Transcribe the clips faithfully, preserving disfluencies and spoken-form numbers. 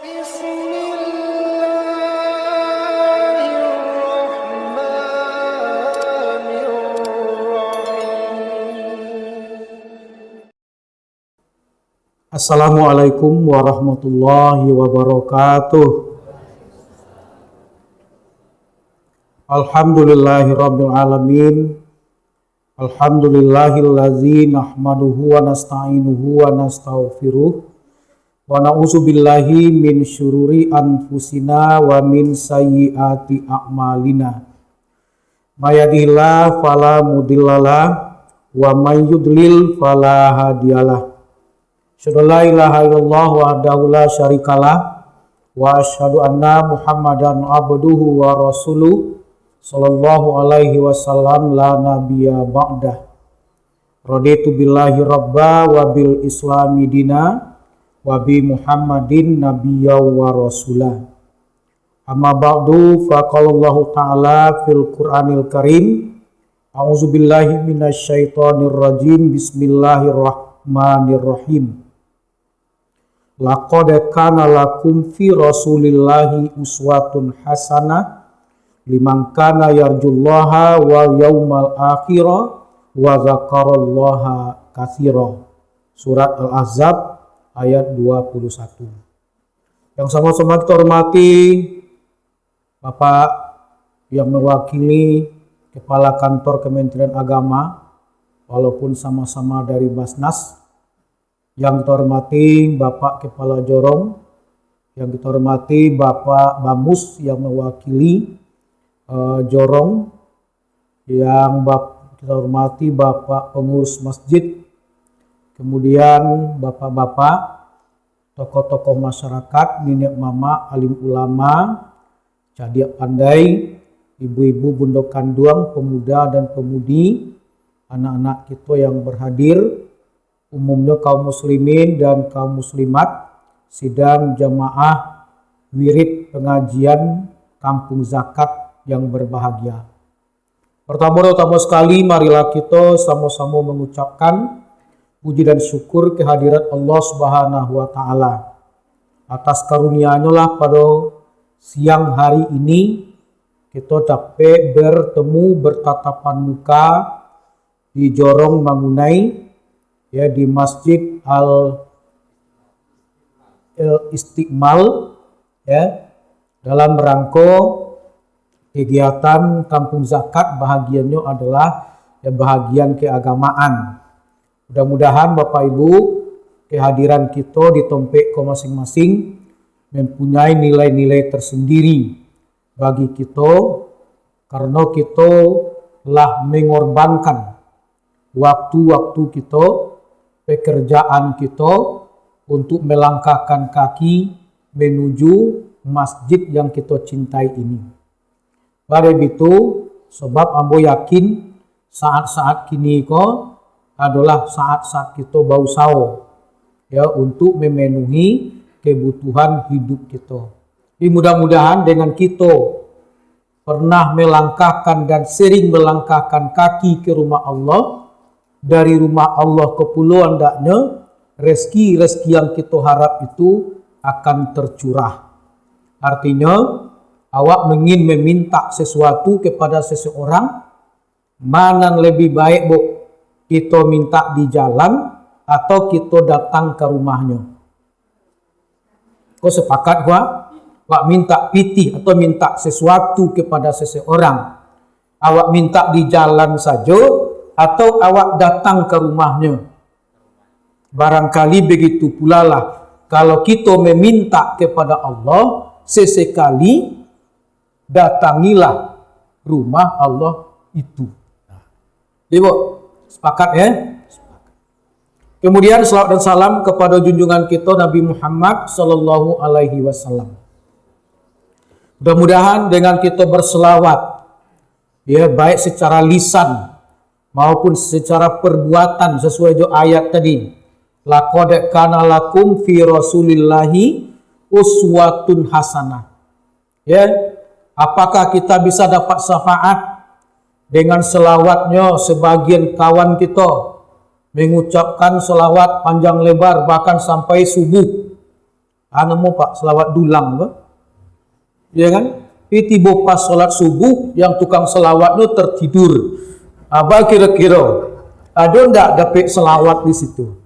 بسم الله الرحمن الرحيم. Assalamualaikum warahmatullahi wabarakatuh. Alhamdulillahirabbil alamin. Alhamdulillahillazi nahmaduhu wa nasta'inuhu wa nastaghfiruh. Wa na'udzu billahi min syururi anfusina wa min sayyiati a'malina. May yahdihillahu fala mudhillalah, wa may yudlil fala hadiyalah. Asyhadu an la ilaha illallah wahdahu la syarikalah, wa asyhadu anna Muhammadan abduhu wa rasuluh, sallallahu alaihi wasallam, la nabiyya ba'dah. Raditu billahi rabba wa bil islami dina wa bi Muhammadin nabiyya wa rasula. Amma ba'du, faqalallahu ta'ala fil Qur'anil Karim, a'udzubillahi minasyaitonirrajim, bismillahirrahmanirrahim. Laqad kana lakum fi Rasulillahi uswatun hasanah liman kana yarjullaha wal yaumal akhira wa dzakarallaha katsira. Surat Al-Ahzab ayat dua puluh satu. Yang sama-sama kita hormati, Bapak yang mewakili Kepala Kantor Kementerian Agama, walaupun sama-sama dari Basnas, yang kita hormati Bapak Kepala Jorong, yang kita hormati Bapak Bamus yang mewakili, eh, Jorong, yang bap-, kita hormati Bapak Pengurus Masjid, kemudian Bapak-bapak, tokoh-tokoh masyarakat, niniak mamak, alim ulama, cadiak pandai, ibu-ibu, bundo kanduang, pemuda dan pemudi, anak-anak kito yang berhadir, umumnyo kaum muslimin dan kaum muslimat, sidang jamaah wirid pengajian Kampung Zakat yang berbahagia. Pertamo-tamo sakali, marilah kito samo-samo mangucapkan puji dan syukur kehadirat Allah Subhanahu wa Ta'ala. Atas karunia-Nyo lah, pado siang hari ini, kito dapek bertemu, bertatapan muka di Jorong Mangunai, ya, di Masjid Al, Al Istiqmal, ya, dalam rangko kegiatan Kampung Zakat, bahagiannyo adalah, ya, bahagian keagamaan. Mudah-mudahan Bapak Ibu, kehadiran kito di tompek ko masing-masing mempunyai nilai-nilai tersendiri bagi kito, karena kito lah mengorbankan waktu-waktu kito, pekerjaan kito, untuk melangkahkan kaki menuju masjid yang kito cintai ini. Pado itu, sebab ambo yakin saat-saat kini ko adolah saat-saat kito bausaho, ya, untuk memenuhi kebutuhan hidup kito. Jadi, mudah-mudahan dengan kito pernah melangkahkan dan sering melangkahkan kaki ke rumah Allah, dari rumah Allah ko pulo andaknyo rezeki-rezeki yang kito harap itu akan tercurah. Artinyo, awak ingin meminta sesuatu kepada seseorang, ma nan lebih baik, Bu? Kito minta di jalan atau kito datang ka rumahnyo? Ko sepakat ko, awak minta pitih atau minta sesuatu kepada seseorang, awak minta di jalan sajo atau awak datang ka rumahnyo? Barangkali begitu pulalah, kalau kito meminta kepada Allah, sesekali datangilah rumah Allah itu. Ibu, sepakat, ya? Kemudian, salawat dan salam kepada junjungan kito Nabi Muhammad sallallahu alaihi wasallam. Mudah-mudahan dengan kito berselawat, ya, baik secara lisan maupun secara perbuatan, sesuai jo ayat tadi, "Laqad kana lakum fi Rasulillahi uswatun hasanah." Ya, apakah kita bisa dapat syafaat dengan selawatnyo sebagian kawan kito mengucapkan selawat panjang lebar bahkan sampai subuh? Ah, namo, Pak, salawat dulang tu. Ya kan? Tapi tibo pas salat subuh, yang tukang salawatnyo tertidur. Apa kiro-kiro? Ado ndak dapek salawat di situ?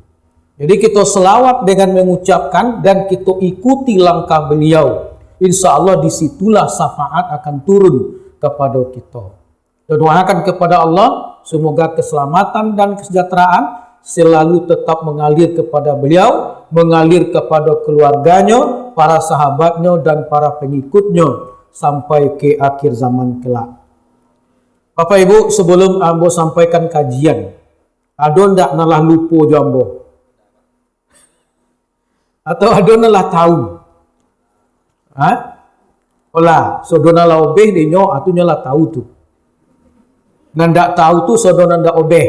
Jadi, kito salawat dengan mengucapkan dan kito ikuti langkah beliau. Insya Allah, di situlah syafaat akan turun kepada kito. Doakan kepada Allah, semoga keselamatan dan kesejahteraan selalu tetap mengalir kepada beliau, mengalir kepada keluarganya, para sahabatnya, dan para pengikutnya sampai ke akhir zaman kelak. Bapak Ibu, sebelum ambo sampaikan kajian, ado ndak nan lah lupo jo ambo? Atau ado nan lah tahu? Ha? Olah, sodo nan lah obeh dinyo, ah, tu nyo lah tahu tu. Nan ndak tahu tu sodo nan ndak obeh.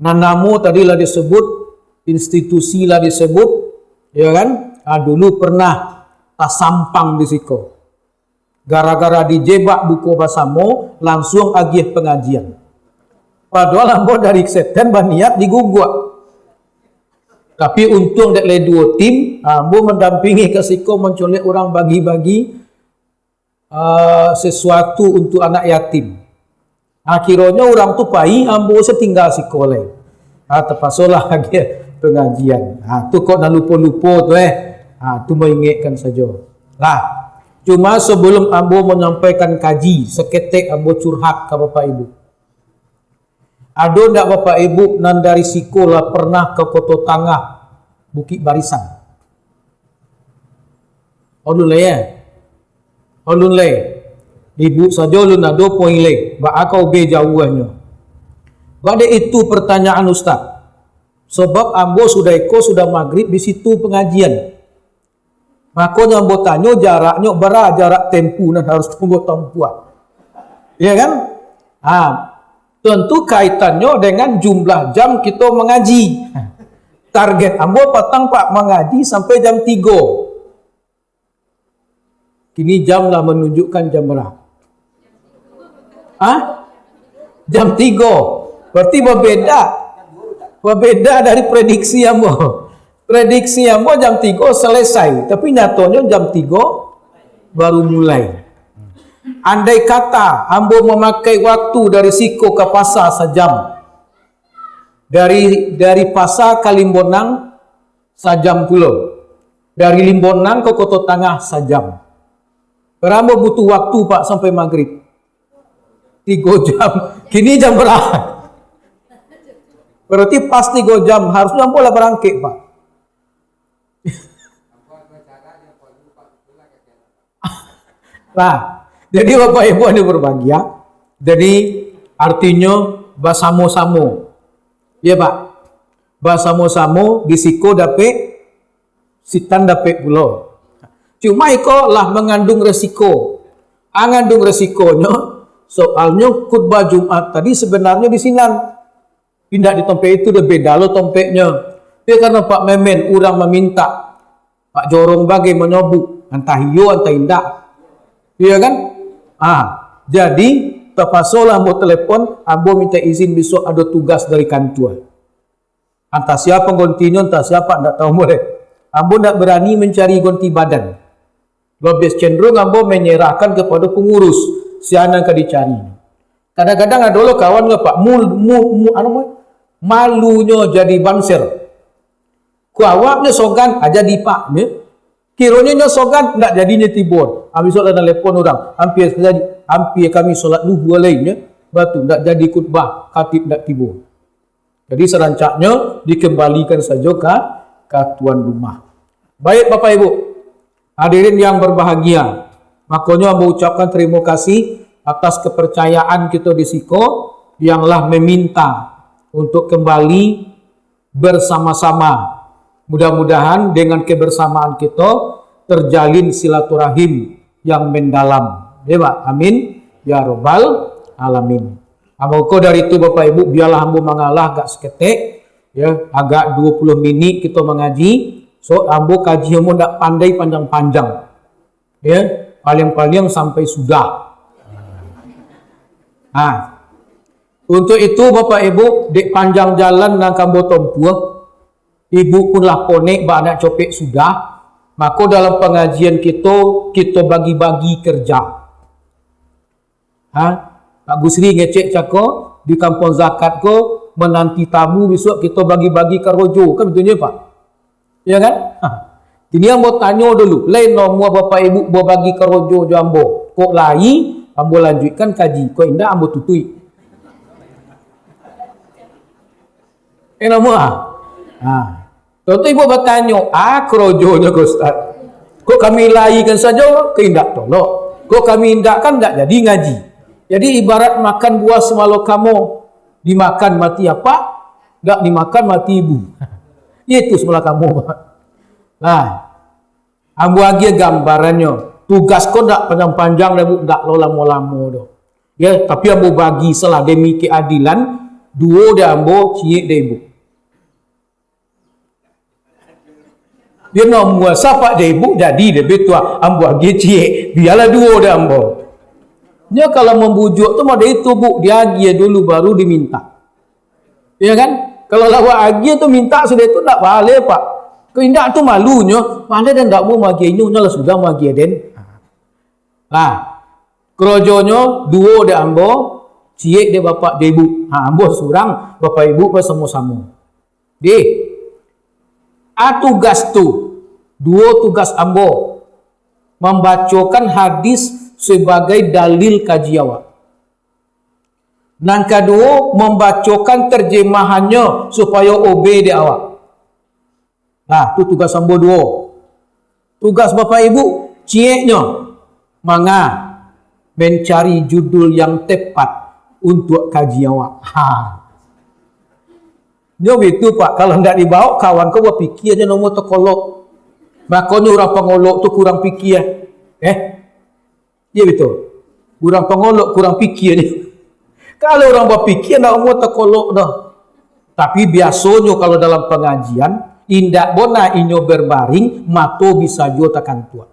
Nan namo tadi lah disebut, institusi lah disebut, ya kan? Ah, dulu pernah tasampang di siko. Gara-gara dijebak buko basamo, lansuang agiah pangajian. Padohal ambo dari Seten baniat diguguak. Tapi untuang dek lai duo tim, ah, ambo mandampingi ka siko mancolek urang bagi-bagi, ah, sesuatu untuak anak yatim. Akhironyo urang tu pai, ambo satingga siko lai. Ah, tapasolah agiah pangajian. Ah, tu kok nan lupo-lupo tu, eh. Ah, tu maingatkan sajo. Lah, cuma sebelum ambo manyampaikan kaji, saketek ambo curhat ka Bapak Ibu. Ado ndak Bapak Ibu nan dari siko lah pernah ka Koto Tangah, Bukik Barisan? Alun lai, eh? Alun lai. Ibu sajo alun ado, poin lai. Baa ka obeh jauahnyo? Bak dek itu pertanyaan Ustaz. Sebab ambo sudah iko sudah magrib di situ pengajian. Makonyo ambo tanyo, jaraknyo bara jarak tempuh nan harus ambo tampuah. Ya kan? Ha, tentu kaitannyo dengan jumlah jam kito mangaji. Target ambo patang, Pak, mangaji sampai jam tigo. Kini jam lah manunjukkan jam bara? Hah? Jam tigo. Berarti babeda. Babeda dari prediksi ambo. Prediksi ambo jam tigo selesai, tapi nyatonyo jam tigo baru mulai. Andai kata ambo mamakai waktu dari siko ka pasa sajam, dari, dari pasa ka Limbonang sajam pulo, dari Limbonang ka Koto Tangah sajam. Bara ambo butuh waktu, Pak, sampai magrib? Tigo jam. Kini jam bara? Berarti pas tigo jam, harusnyo ambo lah barangkek, Pak. Nah, jadi Bapak Ibu yang berbahagia, jadi artinyo basamo-samo. Ya, Pak? Basamo-samo, di siko dapek, sitan dapek pulo. Cuma iko lah mangandung resiko. Ah, ngandung resikonyo, soalnyo khutbah Jumat tadi sebenarnyo di sinan. Indak di tompek itu doh, beda lo tompeknyo. Tapi karano Pak Memen urang mamintak, Pak Jorong bagai manyobuk, antah iyo, antah indak. Iya kan? Ah, jadi, tapasolah ambo telepon, ambo minta izin bisuak ado tugas dari kantua. Antah sia panggontinyo, antah sia, ndak tahu ambo lai. Ambo ndak barani mancari gonti badan. Labiah cenderung ambo manyarahkan kapado pangurus, sia nan ka dicari. Kadang-kadang ado lo kawan ko, Pak, mul-, mu-, mu-, anu, mu-, malunyo jadi banser. Ko awaknyo sogan, ah, jadi, Pak, nyo. Kironyo nyo sogan, ndak jadi nyo tibo. Ah, bisuak lah nalepon urang, ampia sajadi, ampia kami solat luhua lai, nyo. Batu, ndak jadi khutbah, khatib ndak tibo. Jadi, sarancaknyo dikembalikan sajo ka, ka tuan rumah. Baik, Bapak Ibu, hadirin yang berbahagia, makonyo ambo ucapkan tarimo kasih atas kepercayaan kito di siko yang lah meminta untuk kembali bersama-sama. Mudah-mudahan dengan kebersamaan kito terjalin silaturahim yang mendalam. Ya, Pak? Amin. Ya Rabbal Alamin. Ah, mako dari itu, Bapak Ibu, biarlah ambo mangalah agak saketek, ya, agak dua puluh minik kito mangaji. So, ambo kaji ambo ndak pandai panjang-panjang. Ya, paling-paling sampai sudah. Nah, untuk itu, Bapak Ibu, dek panjang jalan nan ka ambo tompuah, Ibu pun lah ponek bak anak copek sudah. Mako dalam pangajian kito, kito bagi-bagi kerja. Ha? Pak Gusri ngecek cako, di kampuang zakat ko mananti tamu, bisuak kito bagi-bagi karojo, kan batua nyo, Pak? Iyo kan? Ha. Kini ambo tanyo dulu, lai namuah Bapak Ibu babagi karojo jo ambo? Kok lai, ambo lanjuikkan kaji, kok indak ambo tutuik. Eh, namuah? Ha. Contoh ibu batanyo, "Ah, karojonyo ko, Ustaz? Kok kami laikan sajo, ka indak tolok. Kok kami indakkan, indak jadi ngaji." Jadi, ibarat makan buah simalakamo, dimakan mati apak, indak dimakan mati ibu. Itu simalakamo. Nah, ambo agiah gambarannyo. Tugas ko ndak panjang-panjang doh, Bu, ndak lo lamo-lamo doh. Ya, tapi ambo bagi salah demi keadilan, duo dek ambo, ciek dek ibu. Yo, namuah sapak dek ibu, jadi labiah tuah ambo agiah ciek, bialah duo dek ambo. Nyo kalau mambujuak tu model itu, Bu, diagiah dulu baru diminta. Iyo kan? Kalau lah awak agiah tu minta sudah tu ndak baleh, Pak. Kok indak tu malunyo, malah den ndak mau magiah inyo, nyo lah sudah magiah den. Nah, korojonyo duo dek ambo, ciek dek bapak dek ibu. Ha, ambo surang, bapak ibu basamo-samo. Deh, a tugas tu, duo tugas ambo, mambacokan hadis sabagai dalil kaji awak. Nan kaduo, mambacokan tarjemahannyo supayo obeh dek awak. Nah, tu tugas ambo duo. Tugas bapak ibu, cieknyo, manga, mencari judul yang tepat untuak kaji awak. Ha. Nyo bitu, Pak, kalau ndak dibaok, kawan ko bapikia nyo namuah takolok. Makonyo urang pangolok tu kurang pikia. Eh, Iyo, batua. Urang pangolok kurang pikia ni. Kalau urang bapikia, ndak amuah takolok doh. Tapi biasonyo kalau dalam pangajian, indak bona inyo berbaring, mato bisa juo takantuak.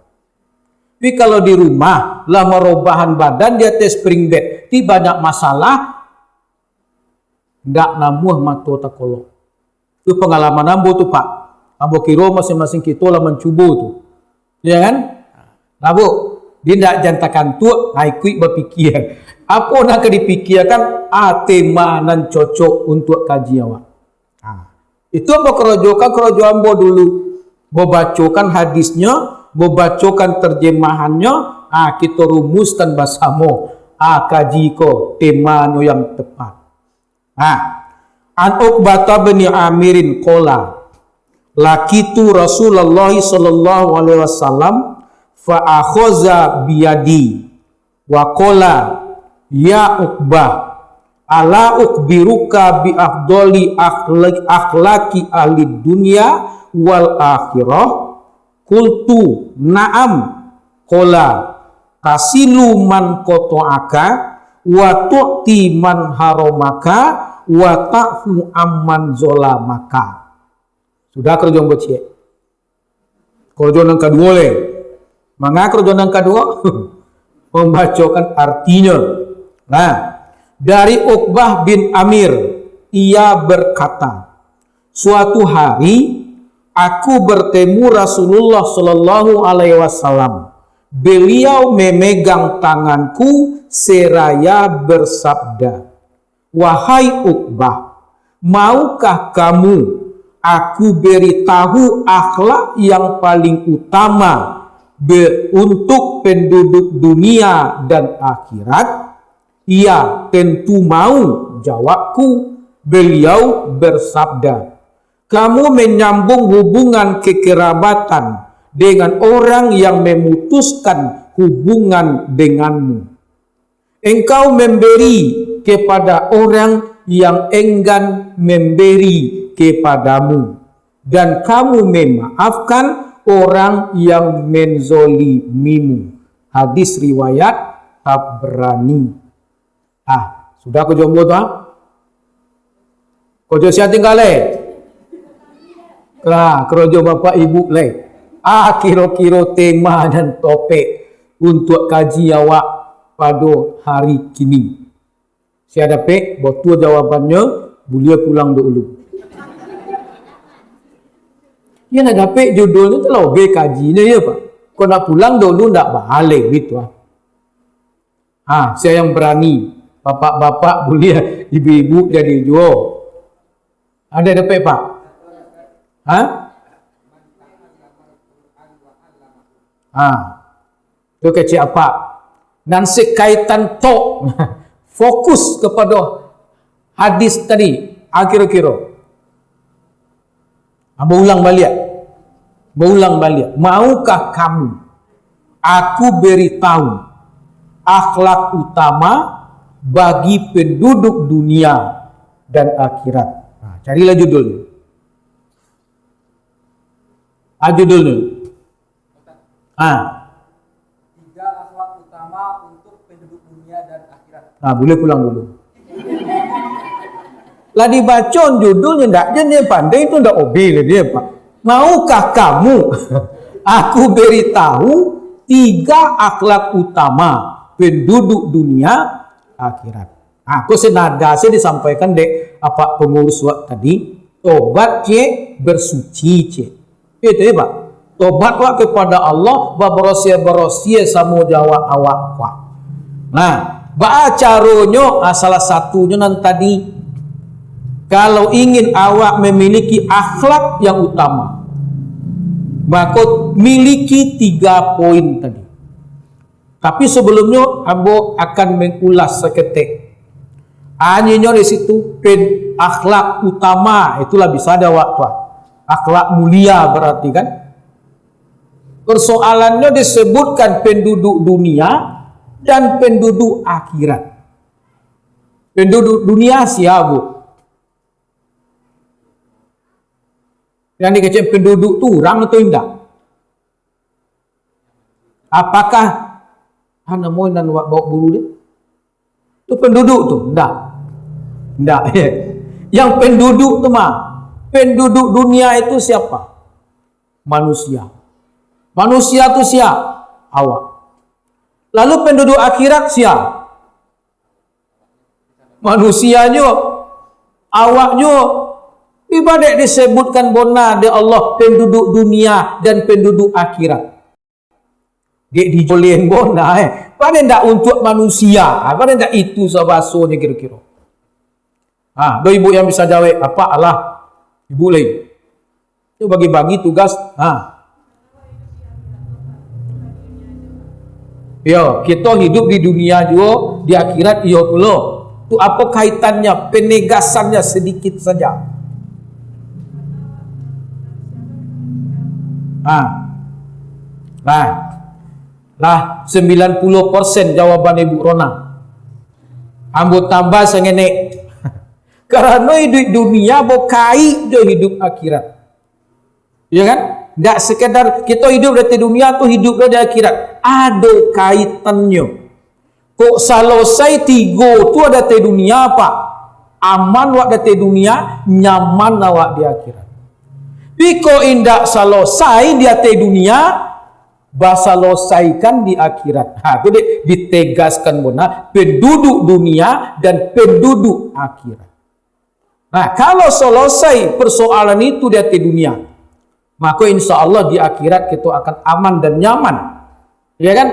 Tapi kalau di rumah, lah marobahan badan di ateh spring bed, ti banyak masalah, ndak namuah mato takolok. Tu pangalaman ambo tu, Pak. Ambo kiro masing-masing kito lah mancubo tu. Iyo kan? Nah, Bu, di ndak jan takantuak, ha, ikuik bapikia. Apo nan ka dipikiakan? Ah, tema nan cocok untuak kaji awak. Ha. Itu ambo karajokan, karajo ambo dulu. Babacokan hadisnyo, babacokan tarjemahannyo, ah, kito rumuskan basamo. Ah, kaji ko, temanyo yang tepat. Nah, an Uqbah bin Amirin qala, laqitu Rasulullah sallallahu alaihi wasallam fa akhadha biyadi wa qala, "Ya Uqbah, ala ukhbiruka bi afdhali akhlaq-, akhlaqi ahli dunya wal akhirah?" Qultu, "Na'am." Qala, "Tasilu man qata'aka, wa tu'ti man haramaka, wa ta'fu amman zalamaka." Sudah karajo ambo ciek. Karajo nan kaduo lai. Manga karajo nan kaduo? Mambacokan artinyo. Nah, dari Uqbah bin Amir, ia berkata, "Suatu hari, aku bertemu Rasulullah sallallahu alaihi wasallam. Beliau memegang tanganku seraya bersabda, 'Wahai Uqbah, maukah kamu aku beritahu akhlak yang paling utama be-, untuk penduduk dunia dan akhirat?'" "Iya, tentu mau," jawabku. Beliau bersabda, "Kamu menyambung hubungan kekerabatan dengan orang yang memutuskan hubungan denganmu. Engkau memberi kepada orang yang enggan memberi kepadamu, dan kamu memaafkan orang yang menzolimimu." Hadis riwayat Tabrani. Ah, sudah karajo ambo tu, ah. Karajo sia tingga lai? Lah, karajo bapak ibu lai. Ah, kiro-kiro tema dan topik untuak kaji awak pado hari kini. Sia dapek, batua jawabannyo, buliah pulang dulu. Iyo, nak dapek judulnyo tu lah, obe kajinyo, iyo, Pak. Kok nak pulang dulu ndak baleh gitu, ah. Ha, sia yang barani, bapak-bapak buliah, ibu-ibu jadi juo. Ado dapek, Pak? Ha? Ha. Tu kecek apa? Nan sakaitan tok. Fokus kapado hadis tadi, ah, kiro-kiro. Ah, baulang baliak. Baulang baliak. Maukah kamu aku beritahu akhlak utama bagi penduduk dunia dan akhirat? Nah, carilah judulnya. Ah, judulnya. Ah. Tiga akhlak utama untuk penduduk dunia dan akhirat. Nah, boleh pulang dulu. Lah dibaco judulnya ndak, jan nian pandai tu ndak obe lah dia, Pak. Maukah kamu aku beritahu tiga akhlak utama penduduk dunia akhirat? Ah, ko senada se disampaikan dek apak pangurus wak tadi, tobat ciek, bersuci ciek. Itu ya, Pak. Tobat wak kepada Allah, babarasiah-barasiah samo jo awak-awak, Pak. Nah, baa caronyo? Ah, salah satunyo nan tadi, kalau ingin awak memiliki akhlak yang utama, mako miliki tiga poin tadi. Tapi sebelumnyo, ambo akan mengulas saketek. Anyinyo di situ, pen-, akhlak utama, itulah bisa di awak tu, ah. Akhlak mulia berarti kan. Persoalannyo disebutkan penduduk dunia dan penduduk akhirat. Penduduk dunia sia, Bu? Yang dikecek penduduk tu urang atau indak? Apakah, ah, namo nan wak baok bulu dia? Tu penduduk tu? Ndak. Ndak. Yang penduduk tu mah, penduduk dunia itu siapa? Manusia. Manusia tu sia? Awak. Lalu penduduk akhirat sia? Manusianyo, awaknyo. Ibarat disebutkan bona dek Allah penduduk dunia dan penduduk akhirat. Dek dijolen bona, eh. Padahal ndak untuak manusia, padahal ndak itu sabasonyo kiro-kiro. Ha, do ibu yang bisa jawek, apak alah ibu lai. Tu bagi-bagi tugas. Ha. Yo, kito hidup di dunia juo, di akhirat iyo pulo. Tu apo kaitannya? Penegasannya sedikit saja. Ha. Nah. Lah, sembilan puluh persen jawaban Ibu Rona. Ambo tambah sangenek. Karano hiduik dunia bakaik jo hiduik akhirat. Iyo kan? Ndak sekadar kito hiduik di ateh dunia tu, hiduik di akhirat. Ado kaitannyo. Kok salosai tigo tu di ateh dunia, Pak, aman wak di ateh dunia, nyaman awak di akhirat. Tapi kok indak salosai di ateh dunia, basalosaikan di akhirat. Ha, tu dek ditegaskan bona, penduduk dunia dan penduduk akhirat. Nah, kalau selesai persoalan itu di ateh dunia, maka insya Allah di akhirat kita akan aman dan nyaman. Ya kan?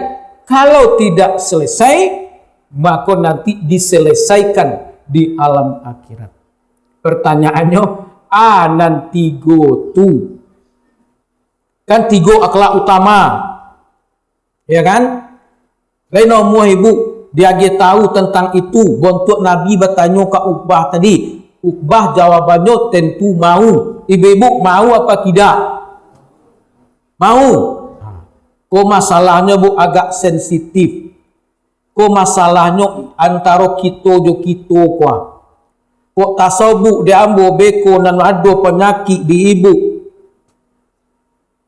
Kalau tidak selesai, maka nanti diselesaikan di alam akhirat. Pertanyaannya, a nan tigo tu? Kan tigo akhlak utama. Ya kan? Lain omuah ibu, diagiah tahu tentang itu, bontuak Nabi batanyo ka Uqbah tadi. Uqbah jawabannyo tentu mau. Ibu-ibu, mau apa tidak? Mau. Ko masalahnyo, Bu, agak sensitif. Ko masalahnyo antaro kito jo kito ko. Kok tasobuk di ambo beko nan ado panyakik di ibu?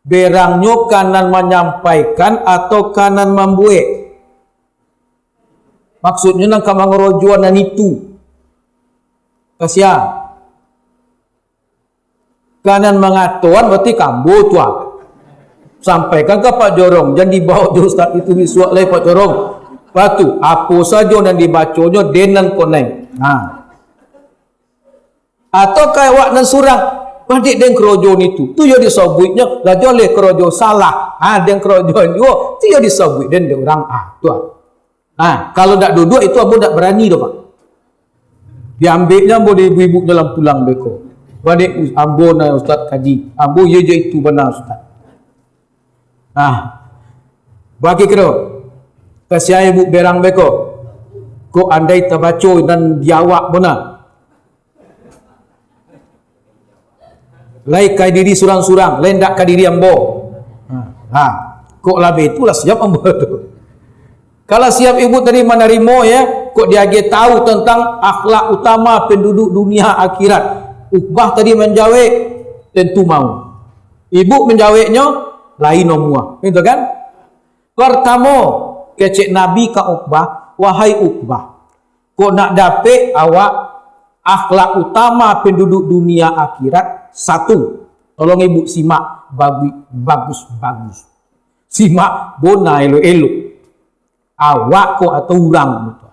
Berangnyo ka nan manyampaikan atau ka nan mambuek? Maksudnyo nan ka mangorojoan nan itu. Kasian. Ka nan mangatoan berarti ka ambo tu ah. Sampaikan ka Pak Jorong, jan dibaok jo ustaz itu bisuak lai Pak Jorong. Batu, apo sajo nan dibaconyo den nan koneng. Nah. Atau ka awak nan surang, Padek den karajo nitu, tu yo disobuiknyo lah jaleh karajo salah. Ha, den karajo juo, tu yo disobuik den dek urang. Ah, tu ah. Ha, kalau dak duduak itu ambo dak barani doh, Pak. Diambeknyo ambo di ibu-ibunyo lah pulang beko. Padek us-, ambo nah Ustaz kaji. Ambo iyo je itu bana Ustaz. Ah. Bagi kiro. Kasian ibu berang beko. Kok andai tabaco nan di awak bona. Lai ka diri surang-surang, lai ndak ka diri ambo. Ha. Ha. Kok labe tu lah siap ambo tu. Kalau siap ibu tadi manarimo, ya, kok diagiah tahu tentang akhlak utama penduduk dunia akhirat. Ukbah tadi manjawek, tentu mau. Ibu manjaweknyo, lain nomua. Gitu kan? Pertamo, kecek Nabi ka Ukbah, "Wahai Ukbah, kok nak dapek awak akhlak utama penduduk dunia akhirat, satu, tolong ibu simak bagu-, bagus-bagus. Simak bona elok-elok. Awak ko atau urang ko?"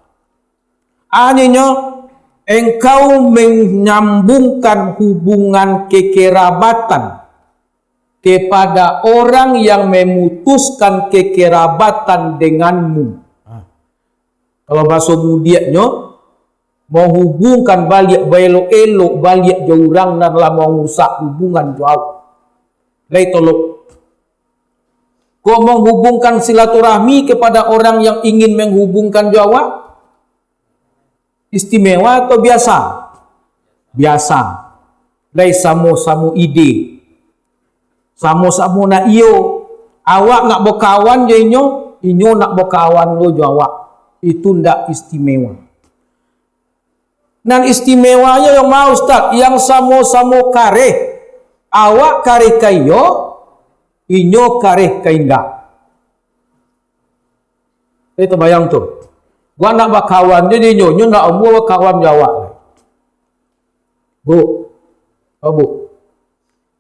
Artinyo, engkau menyambungkan hubungan kekerabatan kepada orang yang memutuskan kekerabatan denganmu. Ha. Kalau bahaso mudiaknyo, menghubungkan baliak, baelok-elok baliak jo urang nan lah mangurusak hubungan jo awak. Lai tolok. Kok menghubungkan silaturahmi kepada orang yang ingin menghubungkan jo awak? Istimewa atau biasa? Biasa. Lai samo-samo ide. Samo-samo nak iyo. Awak nak bakawan jo inyo, inyo nak bakawan lo jo awak. Itu ndak istimewa. Nan istimewanyo yang ma, Ustaz, yang samo-samo kareh. Awak kareh ka iyo, inyo kareh ka indak. Eh, tabayang tu. Gua nak bakawan jo inyo, inyo nak ambo bakawan jo awak. Bu, oh, Bu.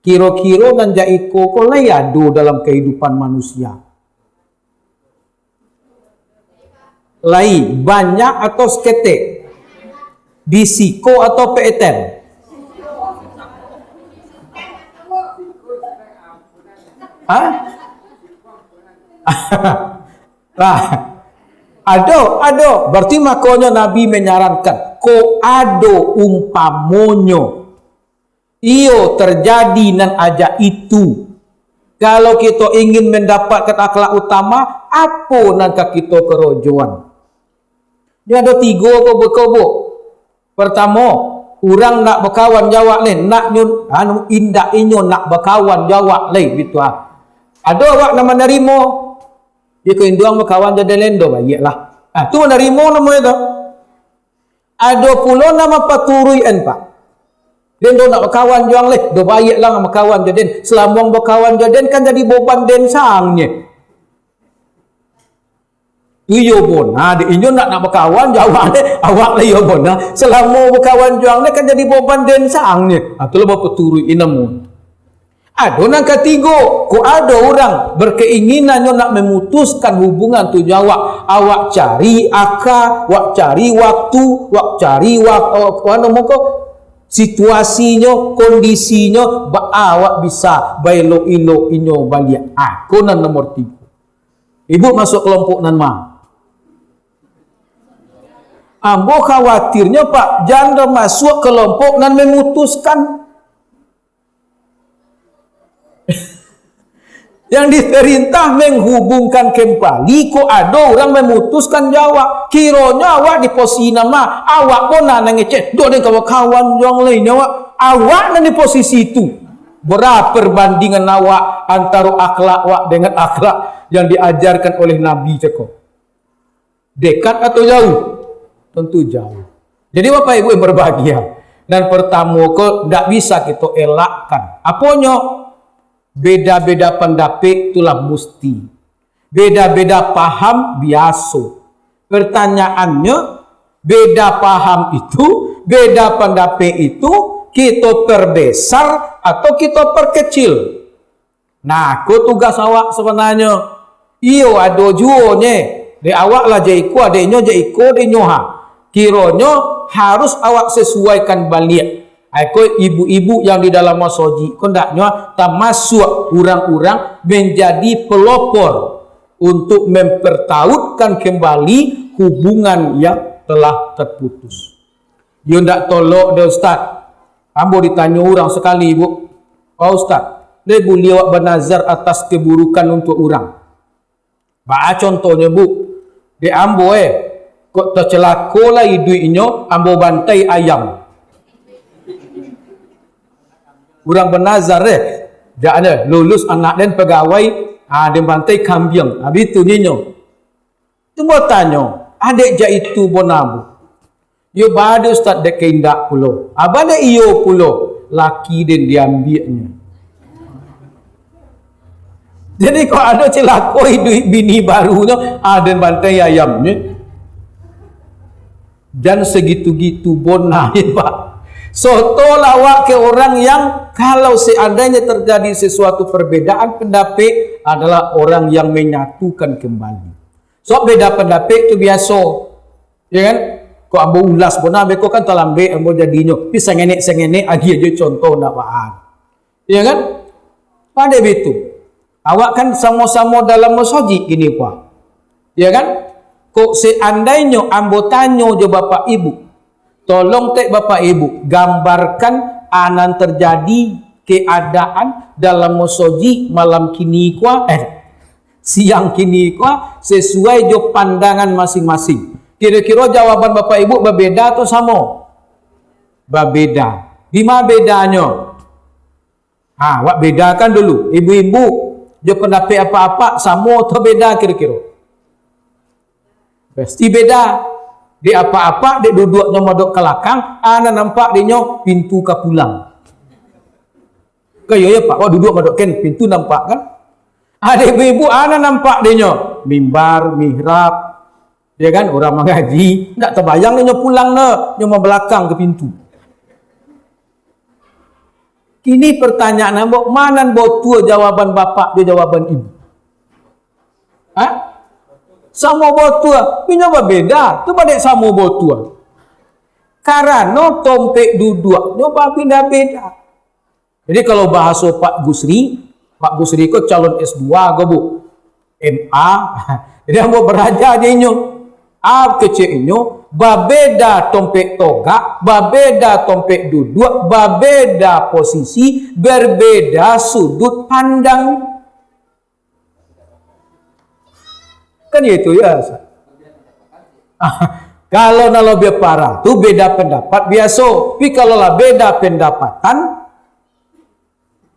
Kiro-kiro nan jak iko ko lai ado dalam kahidupan manusia? Lai banyak atau saketek? Di siko atau P E T M? Hah? Lah, ado, ado. Berarti makonyo Nabi menyarankan, kok ado umpamonyo iyo terjadi nan ajak itu. Kalau kito ingin mendapatkan akhlak utama, apo nan ka kito kerojoan? Nyo ado tigo ko beko, Bu. Pertamo, urang nak bakawan jo awak lai, nak nyo, anu, indak inyo nak bakawan jo awak lai, gitu ah. Ado awak nan manarimo, iko induang bakawan jo den lai, ndo baiak lah. Ah, tu manarimo namonyo tu. Ado pulo nan mampaturuik an, Pak. Den ndo nak bakawan jo ang lai, ndo baiak lah ang bakawan jo den. Selamo ang bakawan jo den kan jadi boban den sangnyo. Tu iyo bona, dek inyo nak, nak bakawan jo awak dek, awak lah iyo bona. Selamo bakawan jo ang dek, kan jadi boban den sangnyo. Ha, tu lah bapaturuik inamo. Ado nan katigo, kok ado urang berkeinginan nyo nak memutuskan hubungan tu jo awak, awak cari aka, awak cari waktu, awak cari wak-, awak, anu moko, situasinyo, kondisinyo, ba-, awak bisa baelok-elok inyo baliak. Ah, ko nan nomor tigo. Ibu masuk kelompok nan ma? Ambo khawatirnyo, Pak, jan masuak kelompok nan memutuskan. Yang diperintah menghubungkan kembali, kok ado urang memutuskan jo awak. Kironyo awak di posisi nan ma, awak bona nan ngecek, "Ndo den kawan-kawan jo ang lai nyo awak." Awak nan di posisi itu. Bara perbandingan awak antaro akhlak awak dengan akhlak yang diajarkan oleh Nabi cako? Dekat atau jauh? Tentu jauh. Jadi, Bapak Ibu yang berbahagia, nan pertamo ko ndak bisa kito elakkan. Aponyo? Beda-beda pandapek itulah musti. Beda-beda paham biaso. Pertanyaannyo, beda paham itu, beda pandapek itu, kito perbesar atau kito perkecil? Nah, ko tugas awak sabananyo. Iyo, ado juo nye. Dek awak lah jak iko, dek inyo jak iko, dek inyo ha. Kironyo harus awak sesuaikan baliak. Ai ko ibu-ibu yang di dalam masojik ko ndaknyo tamasuak urang-urang manjadi pelopor untuk mempertautkan kembali hubungan yang telah terputus. Yo ndak tolok deh, Ustaz. Ambo ditanyo urang sakali, Bu, "Pak Ustaz, lai buliah awak banazar atas keburukan untuak urang?" Baa contohnyo, Bu? Dek ambo, eh, kok tacalako lah iduiknyo, ambo bantai ayam. Urang banazar, eh, jak ado lulus anak den pagawai, ah, den bantai kambiang. Habis tu ninyo. Tu ambo tanyo, "Adek jak itu bona, Bu?" "Iyo baa deh, Ustaz, dek ka indak pulo." "Abaa dek iyo pulo?" "Laki den diambiaknyo." Jadi, kok ado cilako iduik bini barunyo, ah, den bantai ayamnyo. Jan sagitu-gitu bona, Pak. Sotolah awak ka urang yang, kalau seandainyo terjadi sesuatu perbedaan pandapek, adalah orang yang menyatukan kembali. Sabab beda pandapek tu biaso. Ya kan? Kok ambo ulas bona, beko kan talambek ambo jadinyo. Tapi sangenek-sangenek agiah jo contoh ndak baa. Ya kan? Pado bitu. Awak kan samo-samo dalam masojik kini ko. Ya kan? Kok seandainyo ambo tanyo jo Bapak Ibu, tolong tek Bapak Ibu gambarkan a nan terjadi keadaan dalam masojik malam kini ko, eh, siang kini ko, sesuai jo pandangan masing-masing. Kiro-kiro jawaban Bapak Ibu babeda atau samo? Babeda. Di ma bedanyo? Ha, awak bedakan dulu. Ibu-ibu, jo pandapek apak-apak, samo atau beda kiro-kiro? Pasti beda. Dek apak-apak, dek duduaknyo madok ka lakang, a nan nampak dek nyo pintu ka pulang. Kan iyo, ya, Pak? Wah, duduak madok kan, pintu nampak kan? A dek ibu-ibu, a nan nampak dek nyo mimbar, mihrab, ya kan? Urang mangaji, ndak tabayang dek nyo pulang nyo, nyo mabalakang ka pintu. Kini pertanyaan ambo, ma nan batua jawaban bapak jo jawaban ibu? Ha? Samo batua, inyo babeda, tu badek samo batua. Karano tompek duduaknyo babeda-beda. Jadi, kalau bahaso Pak Gusri, Pak Gusri ko calon S dua ko, Bu. M A. Jadi, ambo baraja jo inyo. A kecek inyo, babeda tompek togak, babeda tompek duduak, babeda posisi, berbeda sudut pandang. Kan iyo itu, ya, Ustaz? Kalau nan labiah parah tu beda pendapat biaso. Tapi kalau lah beda pendapatan,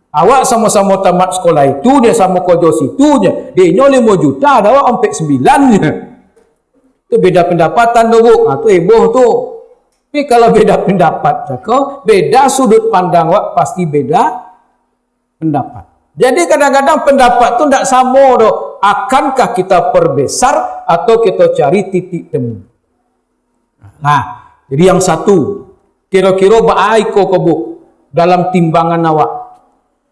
awak samo-samo tamat sekolah itu, dia samo kojo situ, dia, dia nyo limo juta, ada awak ompek sembilan je. Tu beda pendapatan tu, Bu. Ha, tu heboh tu. Tapi kalau beda pendapat, cako, beda sudut pandang awak, pasti beda pendapat. Jadi, kadang-kadang pendapat tu ndak samo doh. Akankah kita perbesar atau kita cari titik temu? Nah, jadi yang satu, kiro-kiro baa iko ko, Bu, dalam timbangan awak,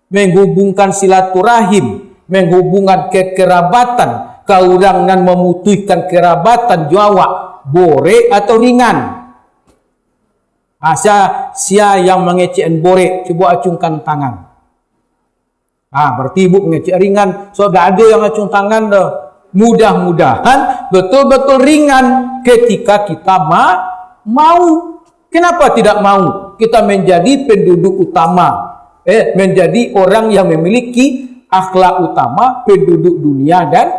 menghubungkan silaturahim, menghubungkan kekerabatan, ka urang nan mamutuihkan kerabatan jo awak, borek atau ringan? Ah, sia, sia yang mangecek borek, cubo acungkan tangan. Ah, berarti ibu mangecek ringan. So, dak ado yang acung tangan doh. Mudah-mudahan betul-betul ringan ketika kita ma-, mau. Kenapa tidak mau? Kita menjadi penduduk utama. Eh, menjadi orang yang memiliki akhlak utama, penduduk dunia dan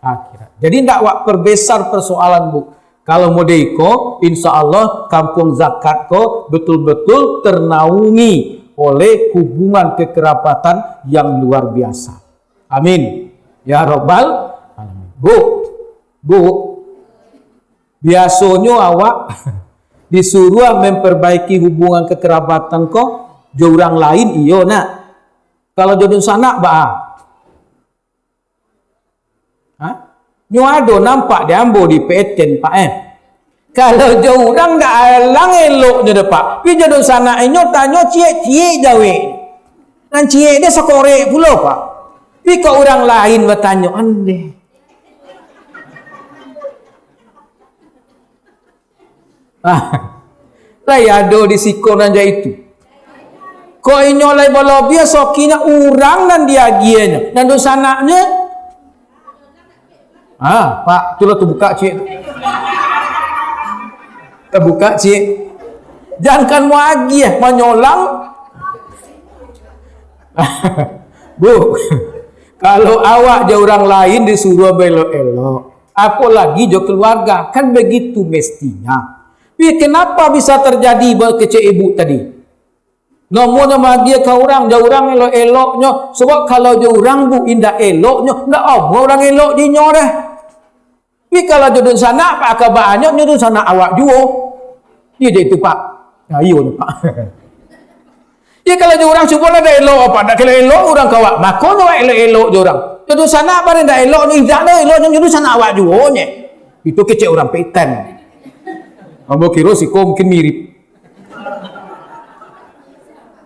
akhirat. Jadi, ndak awak perbesar persoalan, Bu. Kalau model iko, insya Allah Kampung Zakat ko betul-betul ternaungi oleh hubungan kekerabatan yang luar biasa. Amin. Ya Rabbal Alamin. Bu, Bu, biasonyo awak disuruah memperbaiki hubungan kekerabatan ko jo urang lain, iyo nak. Kalau jo dunsanak, baa? Ha? Nyo ado nampak di ambo di P T N, Pak, eh. Kalau jo urang ndak alang eloknyo doh, Pak. Pi jo dunsanak inyo tanyo ciek-ciek jawek. Nan ciek deh sakorek pulo, Pak. Pi ka urang lain batanyo, andeh. Ah, lai ado di siko nan jak itu. Kok inyo lai balabiah, sakinyo urang nan diagiahnyo. Nan dunsanaknyo? Ah, Pak, tu lah tabuka ciek tu. Tabuka ciek. Jankan maagiah, manyolang. Bu, kalau awak jo urang lain disuruah baelok-elok, apolagi jo keluarga, kan begitu mestinya. Tapi kenapa bisa terjadi ba-, kecek ibu tadi? Namonyo maagiah ka urang, jo urang elok-eloknyo. Sebab kalau jo urang, Bu, indak eloknyo, ndak amuah urang elok jo inyo doh. Tapi kalau jo dunsanak, Pak, kabaanyo nyo dunsanak awak juo. Iyo je itu, Pak. Nah, iyo nyo, Pak. Iyo, kalau jo urang cubolah ndak elok, Pak, ndak kira elok urang ka awak, mako nyo awak elok-elok jo urang. Jo dunsanak bareh ndak elok, nyo indak doh elok, nyo dunsanak awak juo nyo. Itu kecek urang Petan. Ambo kiro siko mungkin mirip.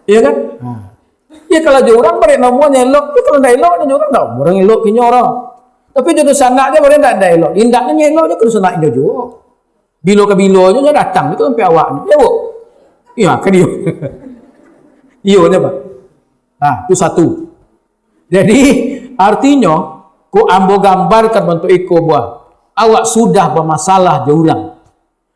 Iyo kan? Nah. Iyo, kalau jo urang bareh namonyo elok, iyo, kalau ndak elok jo urang, ndak urang elok ka inyo doh. Tapi jo dunsanak je bareh ndak, ndak elok. Indaknyo elok jo ka dunsanak inyo juo. Bilo ka bilonyo nyo datang itu sampai awaknyo. Iyo, Bu? Iyo, kan iyo. Iyo nyo, Pak. Nah, itu satu. Jadi, artinyo, kok ambo gambarkan bantuak iko, buah. Awak sudah bamasalah jo urang.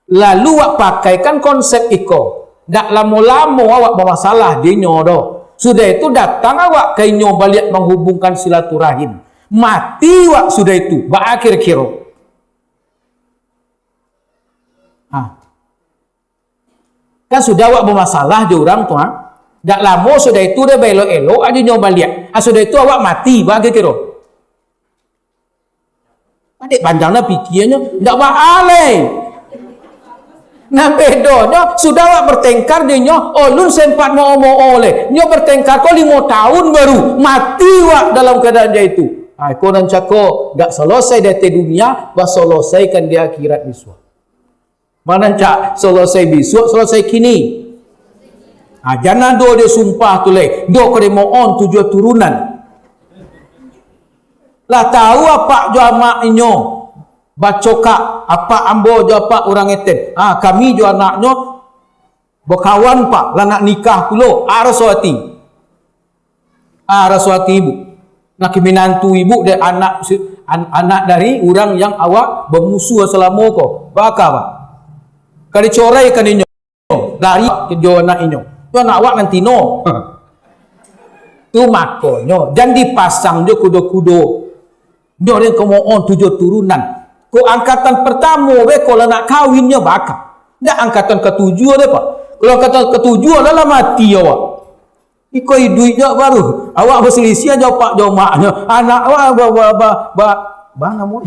Lalu awak pakaikan konsep iko. Ndak lamo-lamo awak bamasalah jo inyo doh. Sudah itu datang awak ka inyo baliak manghubungkan silaturahim. Mati awak sudah itu, baa kiro-kiro? Ha. Kan sudah awak bamasalah jo urang tu, ha. Ndak lamo sudah itu, deh, baelok-elok ajo nyo baliak. Ah, sudah itu awak mati, baa kiro-kiro? Padek panjang lah pikianyo, ndak baa lai. Nah, bedonyo, sudah awak bertengkar jo inyo, ulun sempat moo-moo lai. Nyo bertengkar ko limo tahun baru, mati awak dalam keadaan cak itu. Ah, iko nan cako, ndak selesai di ateh dunia, baselesaikan di akhirat bisuak. Manancak, selesai bisuak, selesai kini. Ah, jan ado deh sumpah tu lai, ndo ka dimoon tujuah turunan. Lah tahu apak jo amak inyo bacokak, apak ambo jo apak urang Eten. Ah, kami jo anaknyo bakawan, Pak, lah nak nikah pulo. Ah, raso ati. Ah, raso ati ibu. Nah, ka minantu ibu dek anak si-, an-, anak dari urang yang awak bamusuah salamo ko. Baa ka, Pak? Ka dicoraikan inyo dari jo anak inyo. Tu anak awak nan tino. Tu makonyo, jan dipasang jo kudo-kudo. Nyo den komoon tujuah turunan. Ko angkatan pertamo be ko lah nak kawin nyo baka. Ndak angkatan katujuah deh, Pak. Kalau angkatan katujuah lah, lah mati awak. Iko iduik nyo baru. Awak baselisih jo apak jo amaknyo. Anak awak ba, ba, ba, ba, ba namo?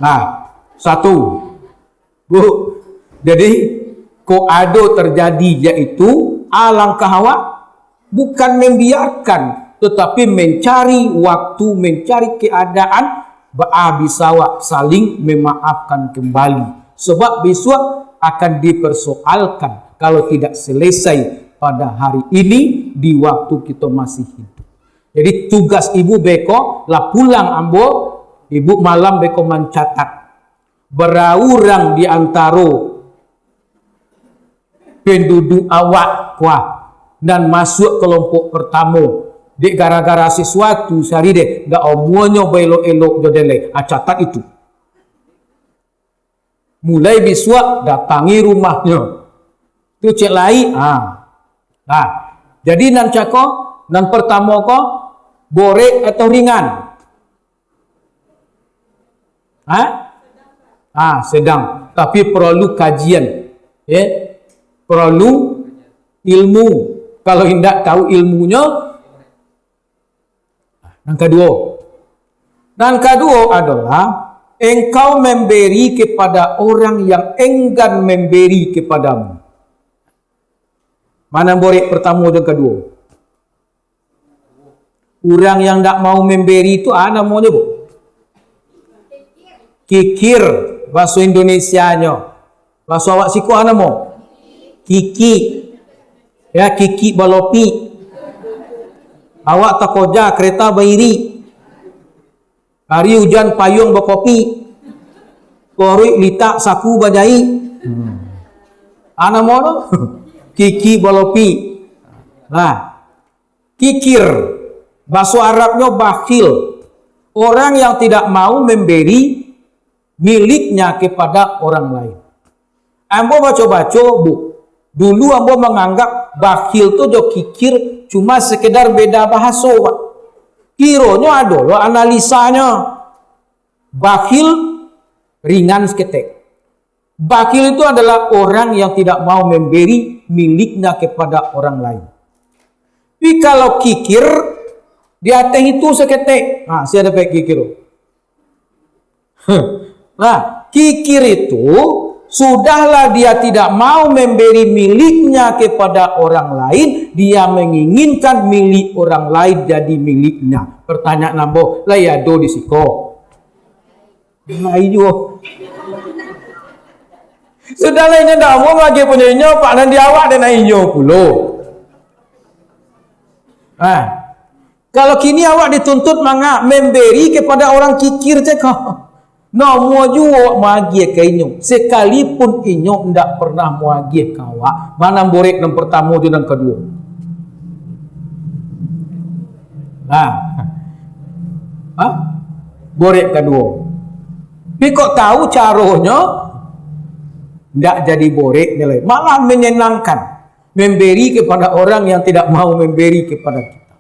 Nah, satu. Bu, jadi, kok ado terjadi, yaitu, alangkah awak bukan membiarkan, tetapi mencari waktu, mencari keadaan, baa bisa awak saling memaafkan kembali. Sebab bisuak akan dipersoalkan kalau tidak selesai pada hari ini di waktu kito masih hidup. Jadi, tugas ibu beko, lah pulang ambo, ibu malam beko mancatat. Bara urang di antaro penduduk awak ko nan masuak kelompok pertamo, dek gara-gara sesuatu sari deh, dak omuanyo baelok-elok jo den lai. Ah, catat itu. Mulai bisuak datangi rumahnyo. Tu cek lai. Ah. Nah, jadi nan cako, nan pertamo ko, borek atau ringan? Ha? Ah, sedang. Tapi perlu kajian. Ya. Perlu ilmu. Kalau indak tahu ilmunyo, nan kaduo. Nan kaduo adalah engkau memberi kepada orang yang enggan memberi kepadamu. Mana borek pertamo dan kaduo? Urang yang ndak mau memberi tu, ah, namonyo, Bu? Kikir, bahaso Indonesianyo. Bahaso awak siko, ah, namo? Kiki. Ya, kiki balopi. Awak takoja, kereta bairi. Ari ujan payuang bakopi. Koruik litak saku bajai. Hmm. Ah, namo tu? Kiki balopi. Nah, kikir. Baso Arabnyo bakhil. Orang yang tidak mau memberi miliknya kepada orang lain. Ambo baco-baco, Bu. Dulu ambo manganggap bakhil tu jo kikir cuma sekedar beda bahaso, Pak. Kironyo ado lo analisanyo. Bakhil ringan saketek. Bakhil itu adalah orang yang tidak mau memberi miliknya kepada orang lain. Tapi kalau kikir, di ateh itu saketek. Ha, sia dapek kikir tu. Nah, kikir itu, sudahlah dia tidak mau memberi miliknya kepada orang lain, dia menginginkan milik orang lain jadi miliknya. Pertanyaan ambo, lai ado di siko? Lai juo. Sudahlah inyo ndak mau lagi punyo inyo, pak nan di awak dek nan inyo pulo. Nah, kalau kini awak dituntut manga-, memberi kepada orang kikir cako. Namuah juo maagiah ka inyo, sekalipun inyo ndak pernah muagiah ka awak. Mana borek nan pertamo jo nan kaduo? Nah. Hah? Borek kaduo. Tapi kok tahu caronyo? Ndak jadi borek nilai. Malah menyenangkan. Memberi kepada orang yang tidak mau memberi kepada kita.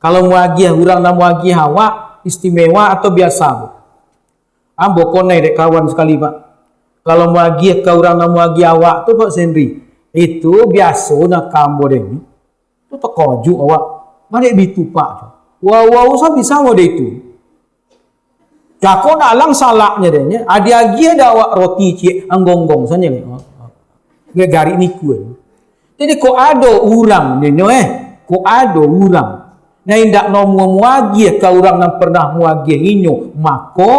Kalau muagiah urang nan muagiah awak, istimewa atau biasa, Bu? Ambo konai dek kawan sakali, Pak. Kalau muagiah ka urang nan muagiah awak tu, Pak Sendri, itu biaso nak ka ambo dek ni. Tu takajuik awak. Madek bitu, Pak. Wau-wau sa bisa model itu. Cako dalang salaknyo deh, nyo. Adi agiah dah awak roti ciek, anggonggong sajo leh. Gak garik nikun. Jadi, kok ado urang, nyo, eh, kok ado urang, nah, indak namuah muagiah ka urang nan pernah muagiah inyo, mako,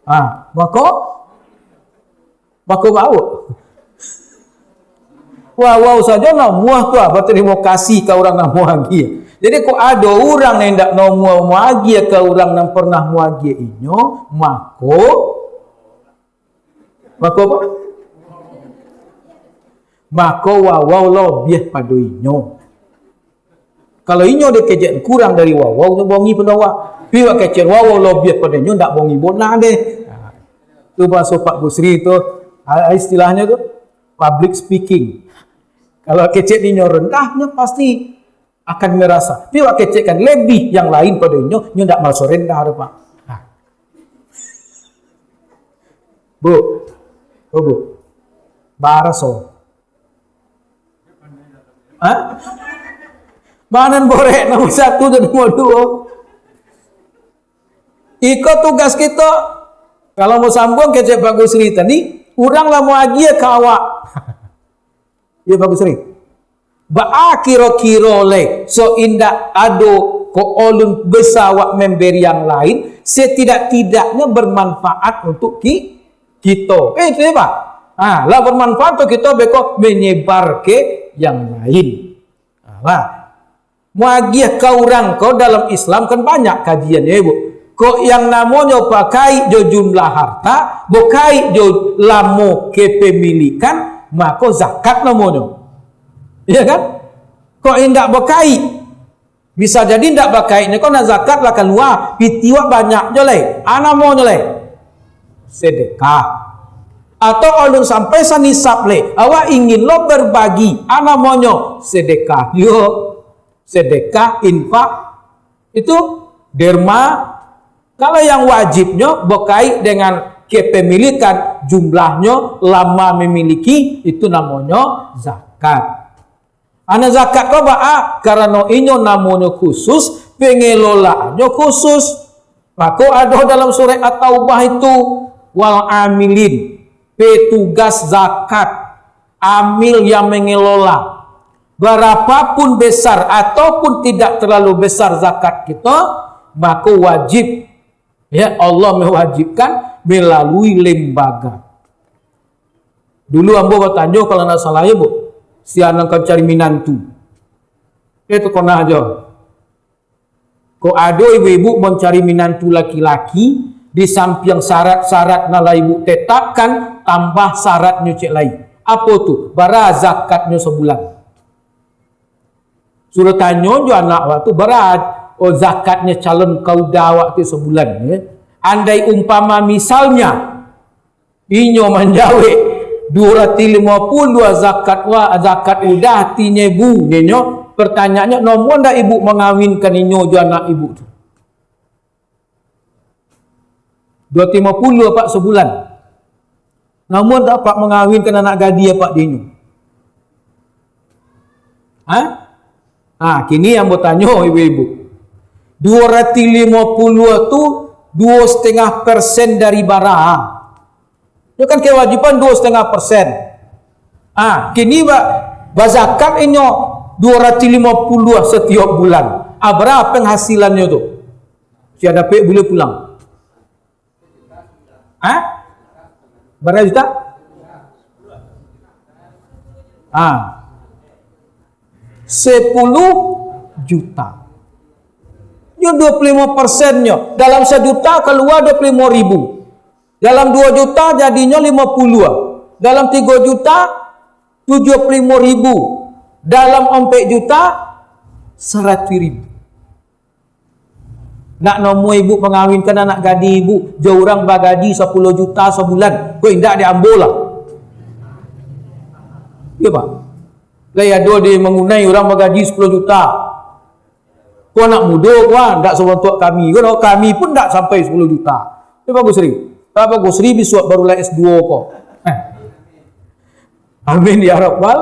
ah, mako, Mako bau. Wah, wau sajo namuah tu, ah, batarimo kasih ka urang nan muagiah. Jadi, kok ado urang nan indak namuah muagiah ka urang nan pernah muagiah inyo, mako, mako apa? Mako wawau lobiah pado inyo. Kalau inyo dikecek kurang dari wawau, nyo bongi pado awak. Tapi wak kecek wawau lobiah pado inyo, ndak bongi bona deh. Nah, tu bahaso Pak Busri tu, ah, istilahnyo tu public speaking. Kalau kecek inyo rendah, nyo pasti akan merasa. Tapi wak kecek kan lebih yang lain pado inyo, nyo ndak maraso rendah tu, Pak. Nah. Bu, oh, Bu, baraso. Hah? Manan borek nomor satu dan nomor dua. Iko tugas kito. Kalau mau sambung kecek Pak Gusri tadi, urang lah mau agiah ka awak. Iya, Pak Gusri. Baa kiro-kiro leh, so indak ado ko olun bisa awak memberi yang lain, setidak-tidaknya bermanfaat untuk ki-, kito. Eh, itu ya, Pak. Ha, lah bermanfaat tu kito beko menyebar ke yang lain. Ha, lah. Muagiah ka urang ko dalam Islam kan banyak kajiannyo, Ibu. Kok yang namonyo bakaik jo jumlah harta, bakaik jo lamo kepemilikan, mako zakat namonyo. Iya kan? Kok indak bakaik? Bisa jadi indak bakaiknyo ko nak zakat lah kalua, piti wak banyak jo lai. A namonyo lai? Sedekah. Atau alun sampai sanisab lai, awak ingin lo berbagi, a namonyo sedekah. Yo, sedekah, infak, itu derma. Kalau yang wajibnyo bakaik dengan kepemilikan, jumlahnyo, lama memiliki, itu namonyo zakat. Ana zakat ko baa? Karano inyo namonyo khusus, pengelolaannyo khusus. Mako ado dalam surah At-Taubah itu, wal amilin, petugas zakat, amil yang mengelola. Barapapun besar ataupun tidak terlalu besar zakat kito, mako wajib, ya, Allah mewajibkan melalui lembaga. Dulu ambo batanyo, kalau ndak salah, ya, Bu, si anak kan cari minantu. Eh, tu konah aja. Kok ado ibu-ibu mancari minantu laki-laki, di sampiang syarat-syarat nan lah ibu tetapkan, Tambah syaratnyo ciek lai. Apo tu? Bara zakatnyo sabulan. Suruah tanyo jo anak awak tu, bara, oh, zakatnyo calon kauda awak tu sabulan, ya. Andai umpama misalnya, inyo manjawek, "Duo ratuih limo puluah zakat wa-, zakat udah tinyo ibu," nyo, pertanyaannyo, "Namuah ndak ibu mangawinkan inyo jo anak ibu tu?" Duo ratuih limo puluah, Pak, sabulan. Namuah ndak, Pak, mangawinkan anak gadih, Pak, dinyo? Ha? Ha, kini ambo tanyo, ibu-ibu. Duo ratuih limo puluah tu duo satangah persen dari bara. Itu kan kewajiban duo satangah persen. Ha, kini ba-, bazakat inyo duo ratuih limo puluah satiok bulan. Ah, bara penghasilannyo tu? Sia dapek buliah pulang. Ha? Bara juta? Ha. Sapuluah juta. Nyo duo puluah limo persennyo. Dalam sajuta kalua duo puluah limo ribu. Dalam duo juta jadinyo limo puluah. Dalam tigo juta, tujuah puluah limo ribu. Dalam ompek juta, saratuih ribu. Ndak namuah ibu mangawinkan anak gadih ibu, jo urang bagaji sapuluah juta sabulan, ko indak dek ambo lah. Iyo, Pak. Lai ado di Mangunai urang bagaji sapuluah juta. Ko anak mudo ko, ah, ndak sabontuak kami. Ko, kami pun ndak sampai sapuluah juta. Iyo, Pak Gusri. Pak Gusri bisuak baru lah S dua ko. Eh. Amin ya rabbal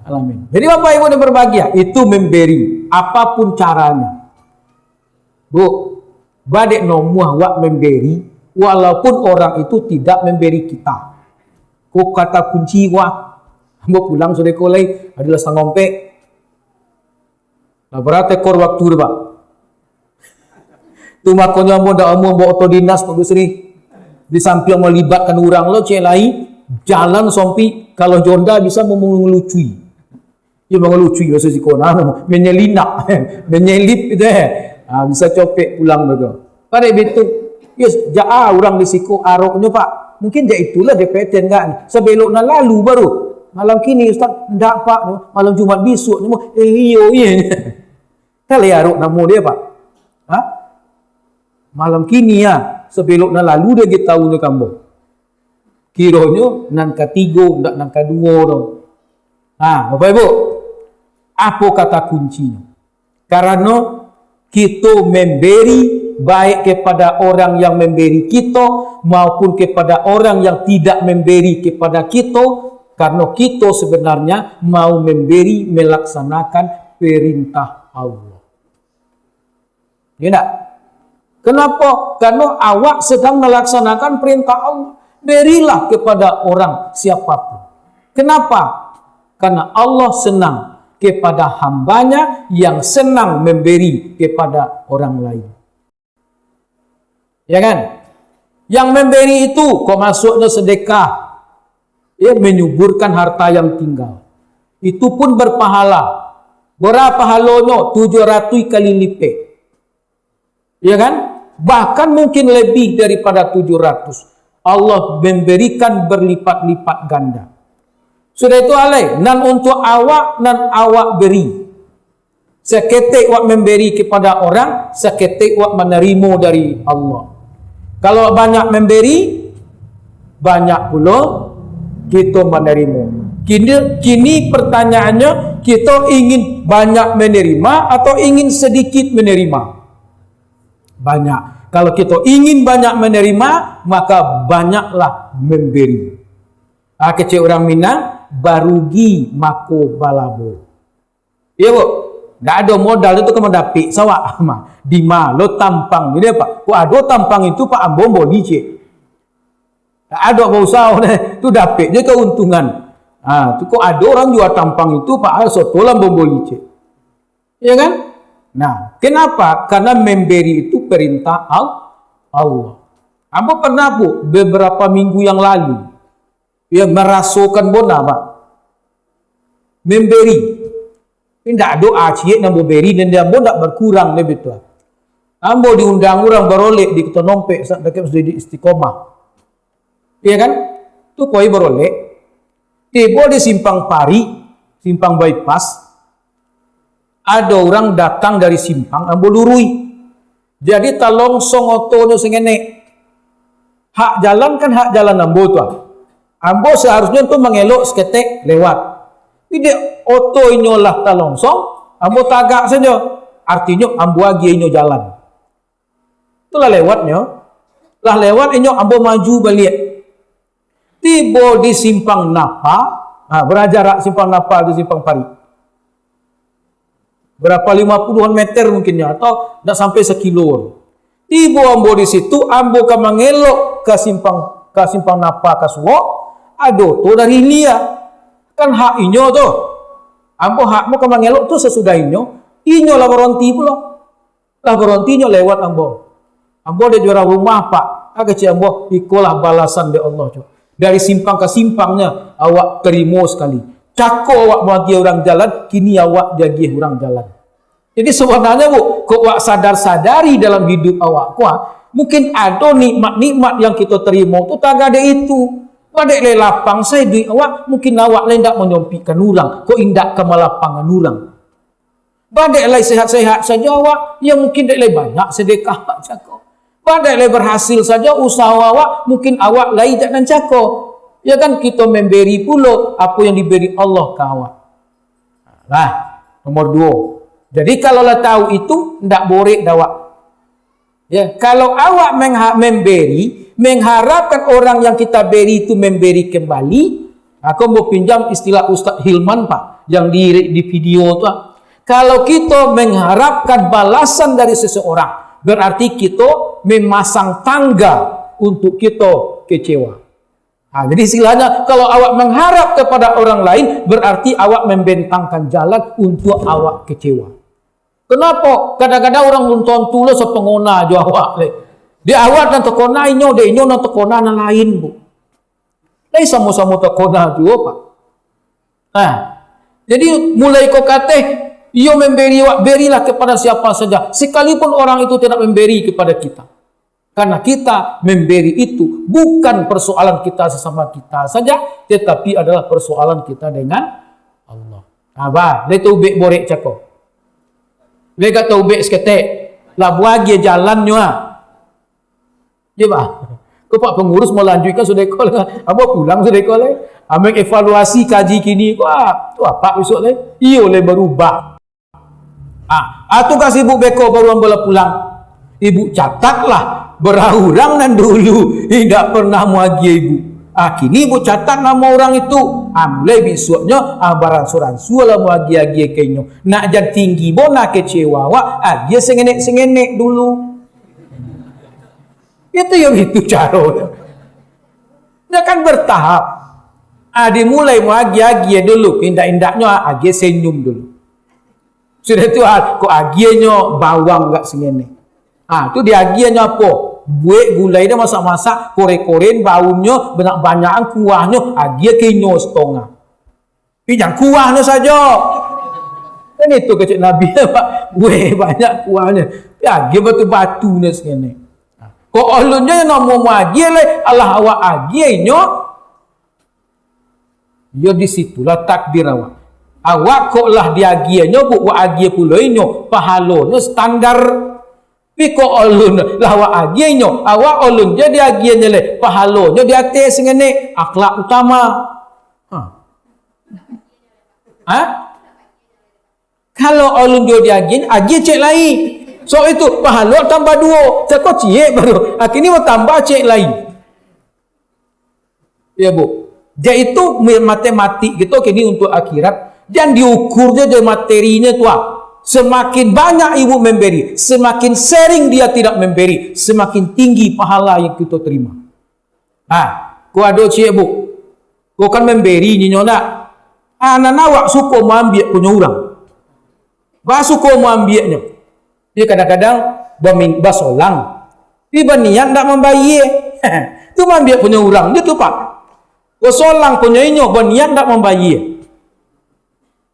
alamin. Jadi, Bapak Ibu yang berbahagia, itu memberi, apapun caranya. Bu, ba dek namuah wak memberi, walaupun orang itu tidak memberi kita. Ko kata kunci wak, ambo pulang sudah ko lai, adalah sangompek. Lah, bara tekor waktu tu, Pak. Tu makonyo ambo ndak amuah bawa oto dinas, Pak Gusri. Di sampiang malibatkan urang lo, ciek lai, jalan sompik, kalau jo Honda bisa mangalucui. Iyo, mangalucui bahaso siko, nah, menyelinak, menyelip gitu, eh. Ah, bisa copek pulang tu. Padek bitu, yes, ja-, ah, urang di siko aroknyo, Pak. Mungkin ja itulah dia peten kan. Sabelok nan lalu baru. Malam kini, Ustaz, ndak, Pak. Malam Jumat bisuak ni, eh, iyo, iyo. Kan lai arok namo dia, Pak. Ha? Malam kini, ya, sabelok nan lalu dia gitaunyo ka ambo. Kironyo nan katigo, ndak nan kaduo tu. Ha, Bapak Ibu, apo kata kuncinyo? Karano kito memberi, baik kepada orang yang memberi kito, maupun kepada orang yang tidak memberi kepada kito, karano kito sebenarnya mau memberi, melaksanakan perintah Allah. Ya ndak? Kenapa? Karena awak sedang melaksanakan perintah Allah. Berilah kepada orang siapapun. Kenapa? Karena Allah senang kepada hambanya yang senang memberi kepada orang lain. Ya kan? Yang memberi itu, kok masuknya sedekah, ya, menyuburkan harta yang tinggal. Itu pun berpahala. Berapa pahalonyo? Tujuh ratus kali lipat. Ya kan? Bahkan mungkin lebih daripada tujuh ratus. Allah memberikan berlipat-lipat ganda. Sudah itu alai, nan untuk awak, nan awak beri. Saketek wak memberi kepada orang, saketek wak manarimo dari Allah. Kalau banyak memberi, banyak pulo kito manarimo. Kini, kini pertanyaannya, kito ingin banyak menerima atau ingin sedikit menerima? Banyak. Kalau kito ingin banyak menerima, maka banyaklah memberi. Ah, kecek urang Minang, barugi mako balabo. Iyo, Bu. Ndak ado modal tu ka mandapek sawak. Mah, di ma lo tampang ni, Pak? Kok ado tampang itu, Pak, ambo boli ciek. Ndak ado bausaho deh, tu dapek je keuntungan. Ha, tu kok ado urang jua tampang itu, Pak, ah, soto lah ambo boli ciek. Iya kan? Nah, kenapa? Karena memberi itu perintah Al-, Allah. Ambo pernah, Bu, beberapa minggu yang lalu, ya, merasakan bona, Pak. Memberi. Indak ado aciek nan ambo beri, dan ambo ndak berkurang deh, betul. Ambo diundang urang barolek di Kota Nompek, sa-, dekat Masjid Istiqomah. Iya kan? Tu koi barolek, tibo di simpang parik, simpang bypass, ado urang datang dari simpang, ambo lurui. Jadi talongsong otonyo sangenek. Hak jalan kan hak jalan ambo tu, ah. Ambo saharusnyo tu mangelok saketek lewat. Tapi dek oto inyo lah talongsong, ambo tagak sajo. Artinyo ambo agiah inyo jalan. Tu lah lewatnyo. Lah lewat inyo, ambo maju baliak. Tibo di simpang napa, ha, bara jarak simpang napa di simpang parik. Berapa, lima puluhan meter mungkinnyo, atau ndak sampai sakilo. Tibo ambo di situ, ambo ka mangelok ka simpang, ka simpang napa ka suok, ado oto dari hilia. Kan hak inyo tu. Ambo hak ambo ka mangelok tu sasudah inyo, inyo lah baronti pulo. Lah barontinyo lewat ambo. Ambo dek juo urang rumah, Pak. Ah, kecek ambo, ikolah balasan dek Allah, cok. Dari simpang ka simpangnyo, awak tarimo sakali. Cako awak maagiah urang jalan, kini awak diagiah urang jalan. Jadi, sabananyo, Bu, kok awak sadar-sadari dalam hiduik awak ko, ah, mungkin ado nikmat-nikmat yang kito tarimo tu tagak dek itu. Ba dek lai lapang sajo duit awak, mungkin awak lai indak manyompikkan urang, kok indak ka malapangan urang. Ba dek lai sehat-sehat sajo awak, ya mungkin dek lai banyak sedekah awak cako. Ba dek lai berhasil sajo usaho awak, mungkin awak lai jak nan cako. Ya kan, kito memberi pulo apo yang diberi Allah ka awak. Nah, nomor duo. Jadi, kalau lah tahu itu, ndak borek dah awak. Ya, kalau awak mengha-, memberi, mengharapkan orang yang kita beri itu memberi kembali, aku mau pinjam istilah Ustaz Hilman, Pak, yang di, di video tu, ah. Kalau kita mengharapkan balasan dari seseorang, berarti kita memasang tangga untuk kita kecewa. Ha, jadi istilahnya, kalau awak mengharap kepada orang lain, berarti awak membentangkan jalan untuk awak kecewa. Kenapa? Kadang-kadang urang belum tantu lo sapangona jo awak, leh. Di awak nan takona inyo, dek inyo nan takona nan lain, Bu. Lai samo-samo takona juo, Pak. Nah, jadi mulai ko kateh, iyo memberi, awak berilah kepada siapa saja, sekalipun orang itu tidak memberi kepada kita. Karena kita memberi itu bukan persoalan kita sesama kita saja, tetapi adalah persoalan kita dengan Allah. Nah, bah, lai taubek borek cako. Lai ka taubek saketek. Lah buagie jalannyo, ah. Iyo, bah. Ko Pak Pangurus mau lanjuikkan sudah ko lah. Ambo pulang sudah ko lah. Ambo evaluasi kaji kini ko, ah, tu apak besok lah. Iyo lah barubah. Ah, ah, tu ka sibuk beko baru ambo lah pulang. Ibu catatlah, bara urang nan dulu indak pernah muagiah ibu. Ah, kini ibu catat namo urang itu. Ah, mulai bisuaknyo, ah, baransu-ransu lah muagiah-agiah ka inyo. Nak jan tinggi bo nak kecewa awak, agiah sengenek-sengenek dulu. Itu yo itu caro. Dia kan bertahap. Ah, dimulai muagiah-agiah dulu, indak-indaknyo agiah senyum dulu. Sudah tu, ah, kok agiahnyo bawang agak sengenek. Ah, tu diagiahnyo apo? Buek gulai dah masak-masak, korek-korek, baunnyo banyak-banyakan, kuahnyo agiah ka inyo satangah. Pi jan kuahnyo sajo. Kan itu kecek Nabi, Pak. Buek banyak kuahnyo. Pi agiah batu-batu nyo sengenek. Kok alunnyo yang namo maagiah lai, alah awak agiah inyo, yo di situlah takdir awak. Awak kok lah diagiahnyo, Bu, wak agiah pulo inyo, pahalonyo standar. Tapi kok alun lah wak agiah inyo, awak alun je diagiahnyo lai, pahalonyo di ateh sengenek, akhlak utama. Ha. Ha? Kalau alun juo diagiah, agiah cek lai. So itu, pahalo tambah duo, cako ciek baru. Akhirnyo tambah cek lai. Ya, Bu. Jadi itu matematik kito kini untuk akhirat, jan diukur je dari materinyo tu, ah. Semakin banyak ibu memberi, semakin sering dia tidak memberi, semakin tinggi pahala yang kita terima. Ah, ko ado ciek, Bu. Ko kan memberi ninyo nak. Ah, nan awak suko maambiak punyo urang. Basuko maambiaknyo. Jadi kadang-kadang bamin-, basolang. Tapi baniat ndak mambayie. Tu maambiak punyo urang je tu, Pak. Basolang punyo inyo, baniat ndak mambayie.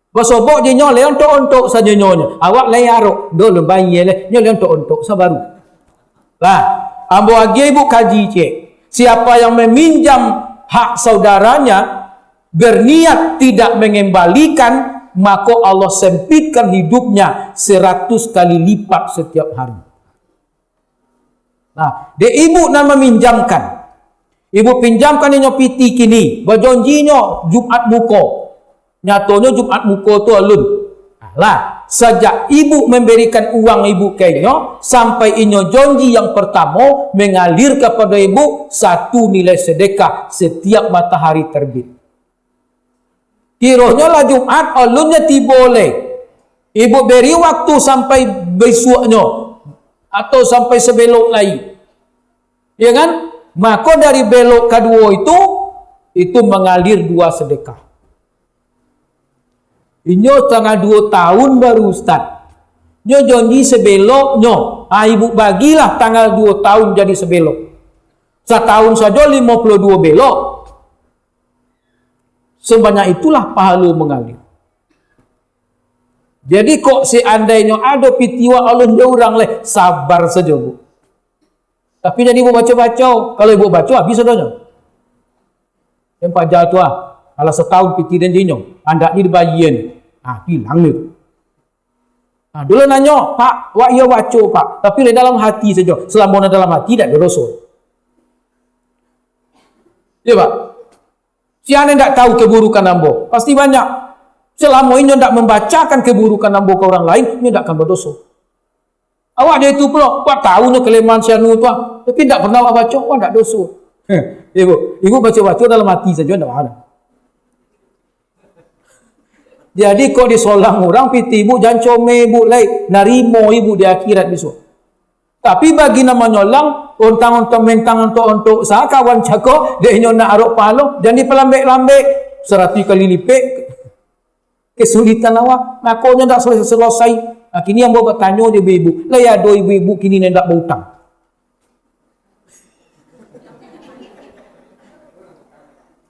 Basobok je inyo, lai ontok-ontok sajo inyo. Awak lai arok, dah lun bayie lai. Inyo lai ontok-ontok sabaru. Lah, ambo agiah ibu kaji ciek. Siapa yang meminjam hak saudaranya, berniat tidak mengembalikan, mako Allah sempitkan hidupnya seratus kali lipat setiap hari. Nah, dek ibu nan maminjamkan, ibu pinjamkan inyo piti kini, bajonjinyo Jumat muko. Nyatonyo Jumat muko tu alun. Alah, sajak ibu memberikan uang ibu ka inyo, sampai inyo jonji yang pertamo, mengalir kapado ibu satu nilai sedekah setiap matahari terbit. Kironyo lah Jumat, alunnyo tibo lai. Ibu beri waktu sampai bisuaknyo, atau sampai sabelok lai. Ya kan? Mako dari belok kaduo itu, itu mangalir dua sedekah. Inyo tangah duo tahun baru, Ustaz. Nyo janji sabeloknyo. Ah, ibu bagilah tanggal duo tahun jadi sabelok. Satahun sajo limo puluah duo belok. Sabanyak itulah pahalo mangalir. Jadi, kok seandainyo ado piti wak alun jo urang lai, sabar sajo, Bu. Tapi jan ibu baco-baco. Kalau ibu baco, habis sadonyo. Yang paja tu ah, alah satahun piti den jinyo, andaknyo dibayia ni. Ah, hilang ni tu. Ah, dulu nanyo, "Pak, wak iyo baco, Pak, tapi lai dalam hati sajo." Salamo nan dalam hati, dak ado doso. Iyo, Pak. Sia nan dak tahu keburukan ambo, pasti banyak. Salamo inyo dak mambacakan keburukan ambo ka urang lain, inyo dak akan badoso. Awak jo itu pulo, wak tahu nyo kalemahan si anu tu ah, tapi ndak pernah wak baco, wak ndak doso. Ibu, ibu baco-baco dalam hati sajo, ndak ada. Jadi, kok disolang urang piti ibu, jan comeh ibu lai, narimo ibu di akhirat bisuak. Tapi bagi nan manyolang, ontang-ontong, mentang ontok-ontok sa kawan cako, dek inyo nak arok pahalo, jan dipalambek-lambek, saratuih kali lipek. Kesulitan awak, makonyo ndak selesai-selesai. Ah, kini ambo batanyo jo ibu-ibu, lai ado ibu-ibu kini nan ndak bautang?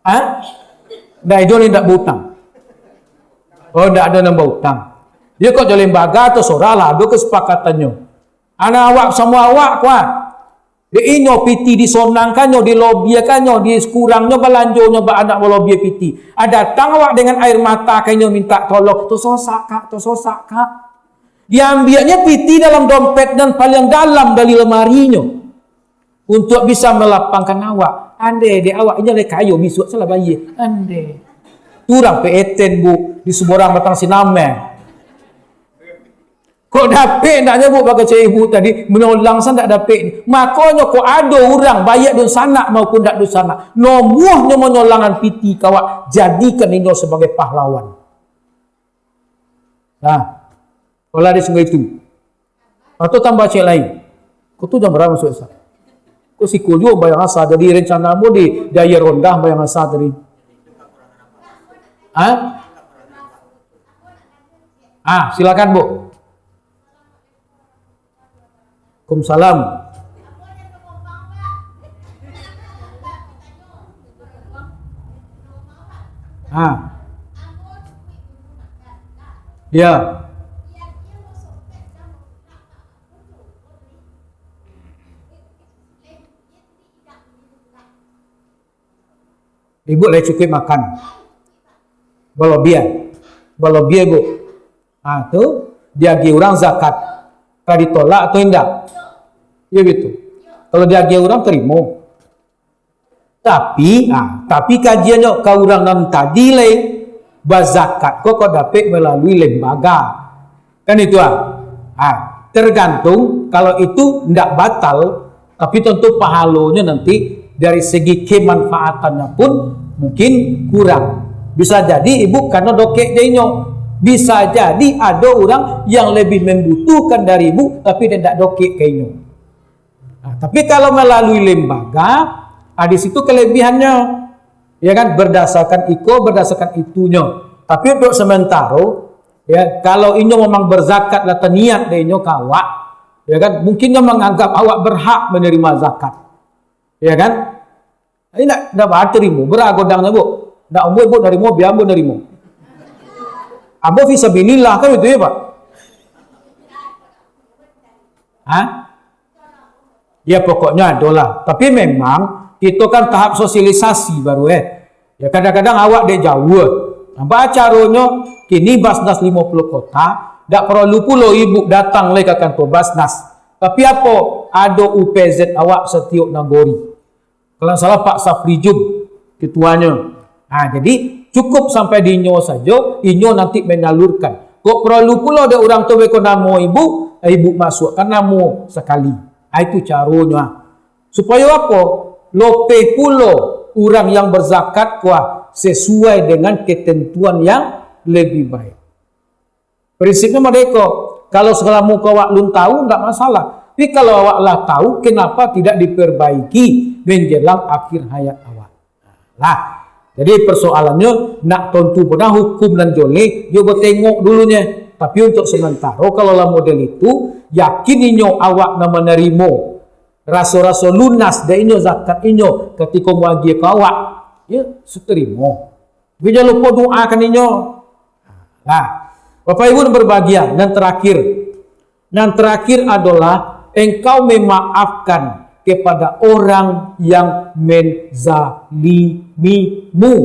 Ha? Ndak ado nan ndak bautang? Oh, ndak ado nan bautang. Iyo kok jo lembaga tu sorahlah, ado kesepakatannyo. Anak awak samo awak kuat. Dek inyo piti disonangkannyo, dilobiakannyo, dikurangnyo balanjonyo, ba anak balobia piti. Ah, datang awak dengan air mata ka inyo mintak tolong, "Tososak, Kak, tososak, Kak." Diambiaknyo piti dalam dompet nan paliang dalam dari lamarinyo, untuak bisa malapangkan awak. Andai dek awak, inyo lai kayo, bisuak salah bayia. Andai. Tu urang P E T N, Bu, di Suborang Batang Sinameh. Kok dapek ndak nyo, Bu, bakecek ibu tadi, manyolang sa ndak dapek. Makonyo, kok ado urang, baiak dunsanak maupun ndak dunsanak, nomuahnyo manyolangan piti ka awak, jadikan inyo sabagai pahlawan. Nah, kalau di sungai tu, atau tambah cek lain, kau tu jam bara masuak asa? Kau siko juo bayang asa, jadi rencana ambo di, di aia rondah bayang asa tadi. Ha? Ah, silakan, Bu. Waalaikumsalam. Ah. Ya. Ibu lai cukuik makan. Balobiah. Balobiah, Bu. Ha, tu, diagiah urang zakat. Ka ditolak atau indak? Iyo, gitu. Kalau diagiah urang, tarimo. Tapi, ha, tapi kajiannyo ka urang nan tadi lai, bazakat ko, ko dapek malalui lembaga. Kan itu, ah. Ah, tergantung, kalau itu ndak batal, tapi tentu pahalonyo nanti dari segi kemanfaatannya pun mungkin kurang. Bisa jadi ibu karena dokek jo inyo. Bisa jadi ado urang yang lebih membutuhkan dari ibu, tapi dia ndak dokek ka inyo. Nah, tapi kalau melalui lembaga, ah, di situ kelebihannya. Ya kan, berdasarkan iko, berdasarkan itunyo. Tapi untuk sementaro, ya, kalau inyo memang berzakat lah taniat dek inyo ka awak, ya kan, mungkin inyo menganggap awak berhak menerima zakat. Ya kan? Jadi ndak, ndak ba tarimo, bara godangnyo, Bu. Ndak, ambo, Bu, narimo, bia ambo narimo. Ambo fisabilillah kan itu ya, Pak? Hah? Ya, pokoknya adolah. Tapi memang Kito kan tahap sosialisasi baru, eh. Ya, kadang-kadang awak dek jauah. Nah, baa caronyo, kini Basnas limo puluah kota, dak paralu pulo ibu datang lai ka kantor Basnas. Tapi apo? Ado U P Z awak satiok nagori. Kalau ndak salah Pak Safri Jum ketuanyo. Nah, jadi cukup sampai di inyo sajo, inyo nanti menyalurkan. Kok paralu pulo dek urang tu beko namo ibu, eh, ibu masuakkan namo sakali. Ah, itu caronyo, ah. Supayo apo? Lopeh pulo urang yang berzakat ko, ah, sesuai dengan ketentuan yang lebih baik. Prinsipnyo madeko, kalau salamo ko awak lun tahu, ndak masalah. Tapi kalau awak lah tahu, kenapa tidak diperbaiki menjelang akhir hayat awak? Lah, jadi persoalannyo, nak tontu pun hukum nan joleh, yo batengok dulunyo. Tapi untuk sementaro, kalau lah model itu, yakin inyo awak nan manarimo raso-raso lunas dek inyo zakat inyo katiko muagiah ka awak, yo, satarimo. Tapi jan lupo doakan inyo. Nah, Bapak Ibu nan berbahagia, nan terakhir. Nan terakhir adalah engkau memaafkan kepada orang yang menzalimimu.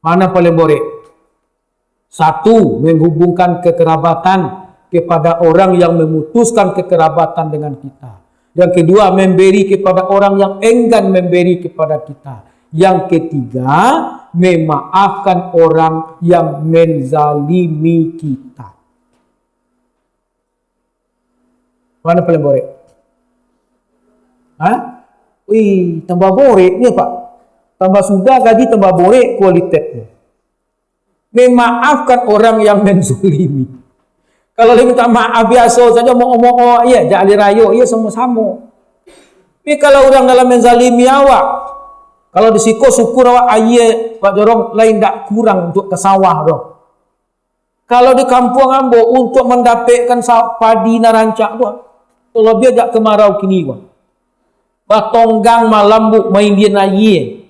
Mana paling borek? Satu, menghubungkan kekerabatan kepada orang yang memutuskan kekerabatan dengan kita. Yang kedua, memberi kepada orang yang enggan memberi kepada kita. Yang ketiga, memaafkan orang yang menzalimi kita. Mana paling borek? Hah? Wih, tambah borek ni, Pak. Tambah sudah gaji, tambah borek kualitasnya. Memaafkan orang yang menzalimi. Kalau dia minta maaf biaso sajo, mo'o-mo'o, iyo, jak ari rayo, iyo, samo-samo. Tapi kalau urang dalam menzalimi awak, kalau di siko syukur awak aia, Pak Jorong, lain dak kurang untuk ka sawah doh. Kalau di kampuang ambo, untuk mandapekkan sa-, padi nan rancak tu, talabiah jak kemarau kini, Pak. Batonggang malam, Bu, maindian aia.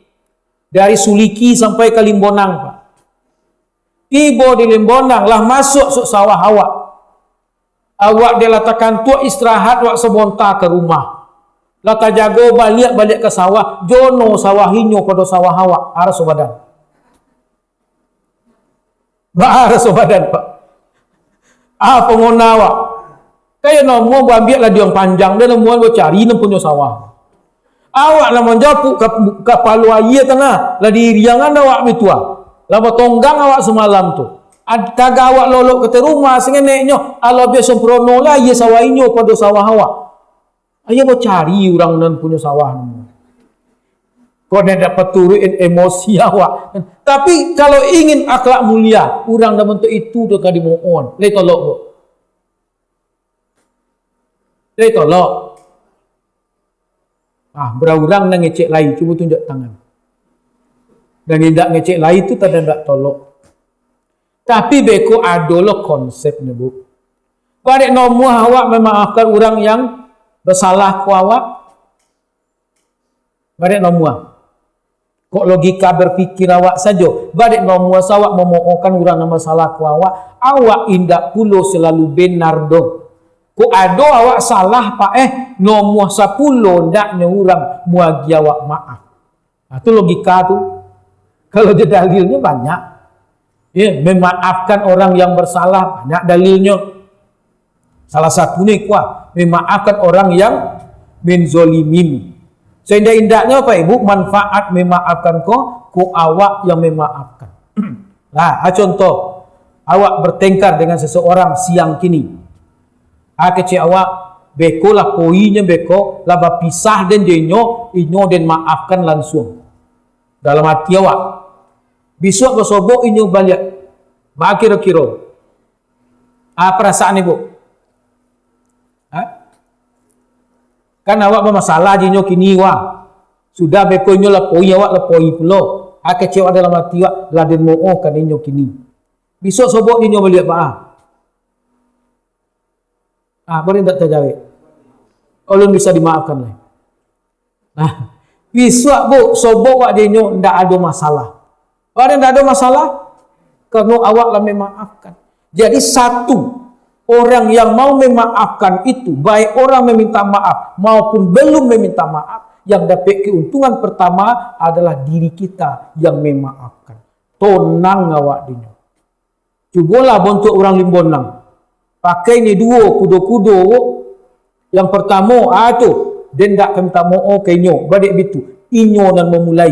Dari Suliki sampai ka Limbonang, Pak. Tibo di Limbonang, lah masuak suok sawah awak. Awak dek lah takantuak, istirahat awak sabonta ka rumah. Lah tajago baliak, baliak ka sawah, jono sawah inyo pado sawah awak, araso badan. Baa raso badan, Pak? Ah, pangona awak. Kayo namuah baambiak ladiang panjang, den namuah bacari nan punyo sawah. Awak lah manjapuik ka, kapalo aia tanah, lah diiriangan awak bitua. Lah batonggang awak samalam tu. Ad-, taga awak lolok ka ateh rumah, sangeneknyo, alah biaso sampurno lah aia sawah inyo pado sawah awak. Ayo bacari urang nan punyo sawah namuah. Kok nak dapat turuik emosi awak. Tapi kalau ingin akhlak mulia, urang nan bantuak itu tu ka dimohon. Lai tolok, Bu. Lai tolok. Ah, bara urang nan ngecek lai, cubo tunjuak tangan. Nan indak ngecek lai tu tanda indak tolok. Tapi beko ado lo konsepnyo, Bu. Barek namuah awak mamaafkan urang yang basalah ko awak? Barek namuah. Kok logika berpikir awak sajo? Barek namuah sa awak mamohonkan urang nan basalah ko awak? Awak indak pulo salalu benar doh. Kok ado awak salah, Pak, eh, namuah sapulo ndaknyo urang muagiah awak maaf. Nah, tu logika tu. Kalau je dalilnyo banyak. Ya, memaafkan orang yang bersalah, banyak dalilnyo. Salah satunyo iko, memaafkan orang yang menzolimimu. Seindak-indaknyo, Bapak Ibu, manfaat memaafkan ko, ko awak yang memaafkan. Nah, ah, contoh, awak bertengkar dengan seseorang siang kini. Ah, kecek awak, beko lah poinyo beko, lah bapisah den jo inyo, inyo den maafkan lansuang. Dalam ati awak, bisuak basobok inyo baliak. Baa kiro-kiro? Ah, parasaan ibu? Ha? Kan awak bamasalah jo inyo kini, wah. Sudah beko inyo lapoi awak, lapoi pulo. Ah, kecek awak dalam ati awak, lah den mo'okan inyo kini. Bisuak sobok inyo baliak, baa? Ah, baa den ndak tajawek? Alun bisa dimaafkan lai. Nah, bisuak, Bu, sobok wak dinyo ndak ado masalah. Pada ndak ado masalah, karano awak lah memaafkan. Jadi satu, Orang yang mau memaafkan itu, baik orang meminta maaf maupun belum meminta maaf, yang dapat keuntungan pertama adalah diri kita yang memaafkan. Tonang awak dinyo. Cubolah bontuak urang Limbonang. Pakai ni duo kudo-kudo. Yang pertamo, ah tu, den dak ka minta mo'o ka inyo, badek bitu. Inyo nan mamulai.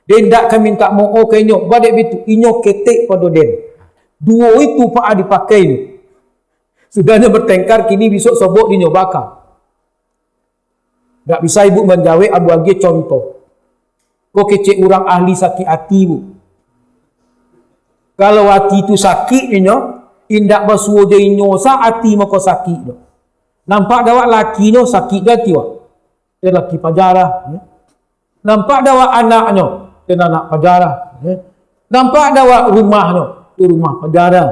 Den dak ka minta mo'o ka inyo, badek bitu. Inyo ketek pado den. Duo itu pa dipakai ni. Sudahnyo bertengkar, kini bisuak sobok dinyo baka. Dak bisa ibu manjawek, ambo agiah contoh. Ko kecek urang ahli sakik ati, Bu. Kalau ati tu sakik inyo, indak basuo jo inyo sa ati mako sakik tu. Nampak dek awak lakinyo sakik jo ati, wak. Dia laki paja lah, ya. Nampak dek awak anaknyo, tu anak paja lah, ya. Nampak dek awak rumahnyo, tu rumah paja lah.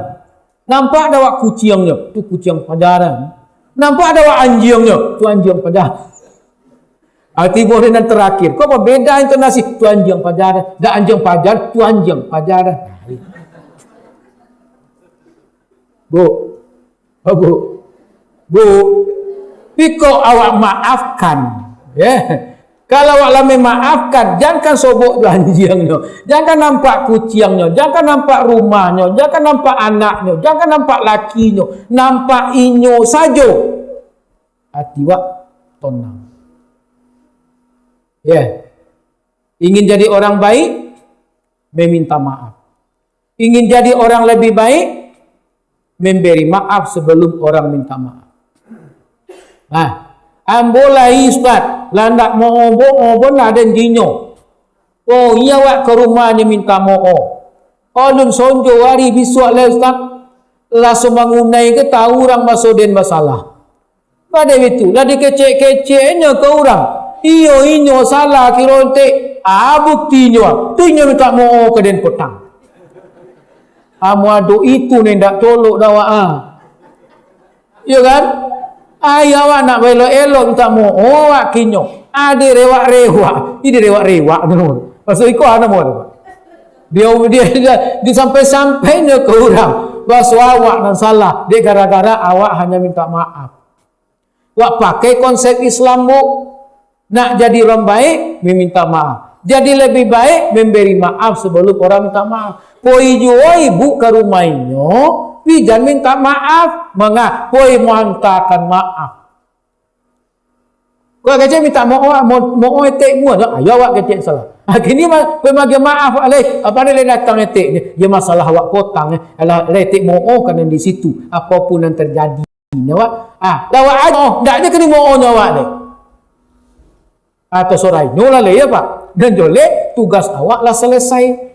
Nampak dek awak kuciangnyo, tu kuciang paja lah. Nampak dek awak anjiangnyo, tu anjiang paja. Ah, tibo di nan terakhir. Kok babeda intonasi? Tu anjiang paja lah. Dak anjiang paja, tu anjiang paja lah. Bu, oh, Bu, Bu, biko awak maafkan, ya. Kalau awak lah memaafkan, jankan sobok jo anjiangnyo, jankan nampak kuciangnyo, jankan nampak rumahnyo, jankan nampak anaknyo, jankan nampak lakinyo, nampak inyo sajo. Ati wak tonang. Ya. Ingin jadi orang baik, meminta maaf. Ingin jadi orang lebih baik, memberi maaf sebelum orang minta maaf. Nah, ambo lai, Ustaz, lah ndak mo'o-mo'o, lah den jinyo. Oh, iyo awak ka rumahnyo minta mo'o. Alun sonjo ari bisuak lai, Ustaz, lah sumangunai ka tahu urang maso den basalah. Pado itu, lah dikecek-keceknyo ka urang. Iyo, inyo salah kiro entek. Ah, buktinyo, tu inyo minta mo'o ka den potang. Amun ado itu, nan indak tolok dek awak, ah. Iyo kan? Ai, awak nak baelok-elok minta mo'o, awak kinyo. Ah, direwak-rewak. Ih, direwak-rewak tu namo. Maksud iko, ah, namo tu, Pak? Dia, dia, dia, dia sampai-sampainyo ka urang. Baso awak nan salah. Dek gara-gara awak hanyo minta maaf. Wak pakai konsep Islam, Bu. Nak jadi urang baik, meminta maaf. Jadi lebih baik, memberi maaf sebelum orang minta maaf. Poi juo ibu ka rumah inyo, pi jan minta maaf. Manga? Poi maantakan maaf. Kok kecek minta mo'o, mo-, mo'o etek mua, dah, ayo awak kecek salah. Kini ma-, poi maagiah maaf, alai, apa ni lai datang etek ni? Yo masalah awak potang, eh. Alah, lai etek mo'o kan di situ. Apapun yang terjadi. Nyo, Pak. Ah, lah awak ajo, ndak ado kini mo'o nyo awak deh. Atau sorai, nyo lah leh, ya, Pak. Dan joleh, tugas awak lah selesai.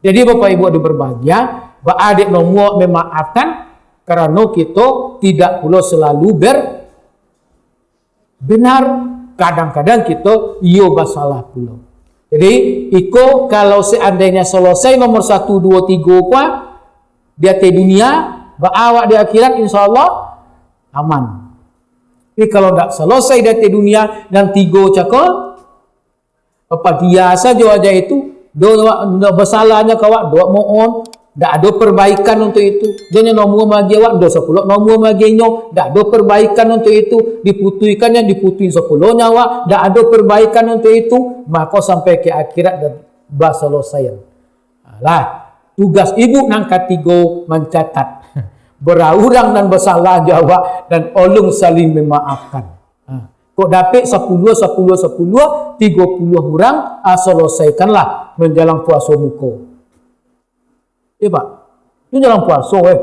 Jadi, Bapak Ibu ado berbahagia, baa dek nomor memaafkan, karano kito tidak pulo selalu ber-, benar. Kadang-kadang kito iyo basalah pulo. Jadi, iko kalau seandainya selesai nomor satu, duo, tigo, kuat, di ateh dunia, baa awak di akhirat, insya Allah, aman. Tapi kalau ndak selesai di ateh dunia, nan tigo cako, apa dia sajo aja itu, do awak, ndak basalahnyo ka awak, do mo'o, ndak ado perbaikan untuk itu. Do nyo nomor maagiah awak, do sapulo nomor maagiah nyo, ndak ado perbaikan untuk itu. Diputuihkan yang diputuih sapulo nyo awak, ndak ado perbaikan untuk itu. Mako sampai ka akhirat dan baselesaian. Alah, tugas ibu nan katigo mancatat. Bara urang nan basalah jo awak, dan olun saling memaafkan. Ha. Kok dapek sapuluah, sapuluah, sapuluah, tigo puluah urang, ah, selesaikanlah menjalang puaso muko. Ya, Pak? Itu jalang puaso, eh.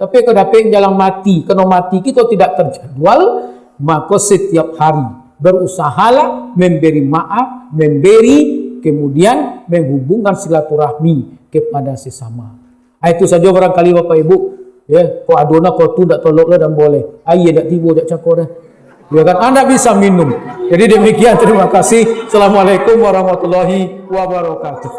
Tapi kok dapek jalang mati, kano mati kito tidak terjadwal, mako setiap hari berusahalah memberi maaf, memberi, kemudian menghubungkan silaturahmi kepada sesama. Ah, itu sajo barangkali Bapak Ibu. Ya, kok ado nak kok tu ndak tolok lah dan boleh. Aia ndak tibo jak cako dah. Ya kan? Ah, ndak bisa minum. Jadi demikian, terima kasih. Assalamualaikum warahmatullahi wabarakatuh.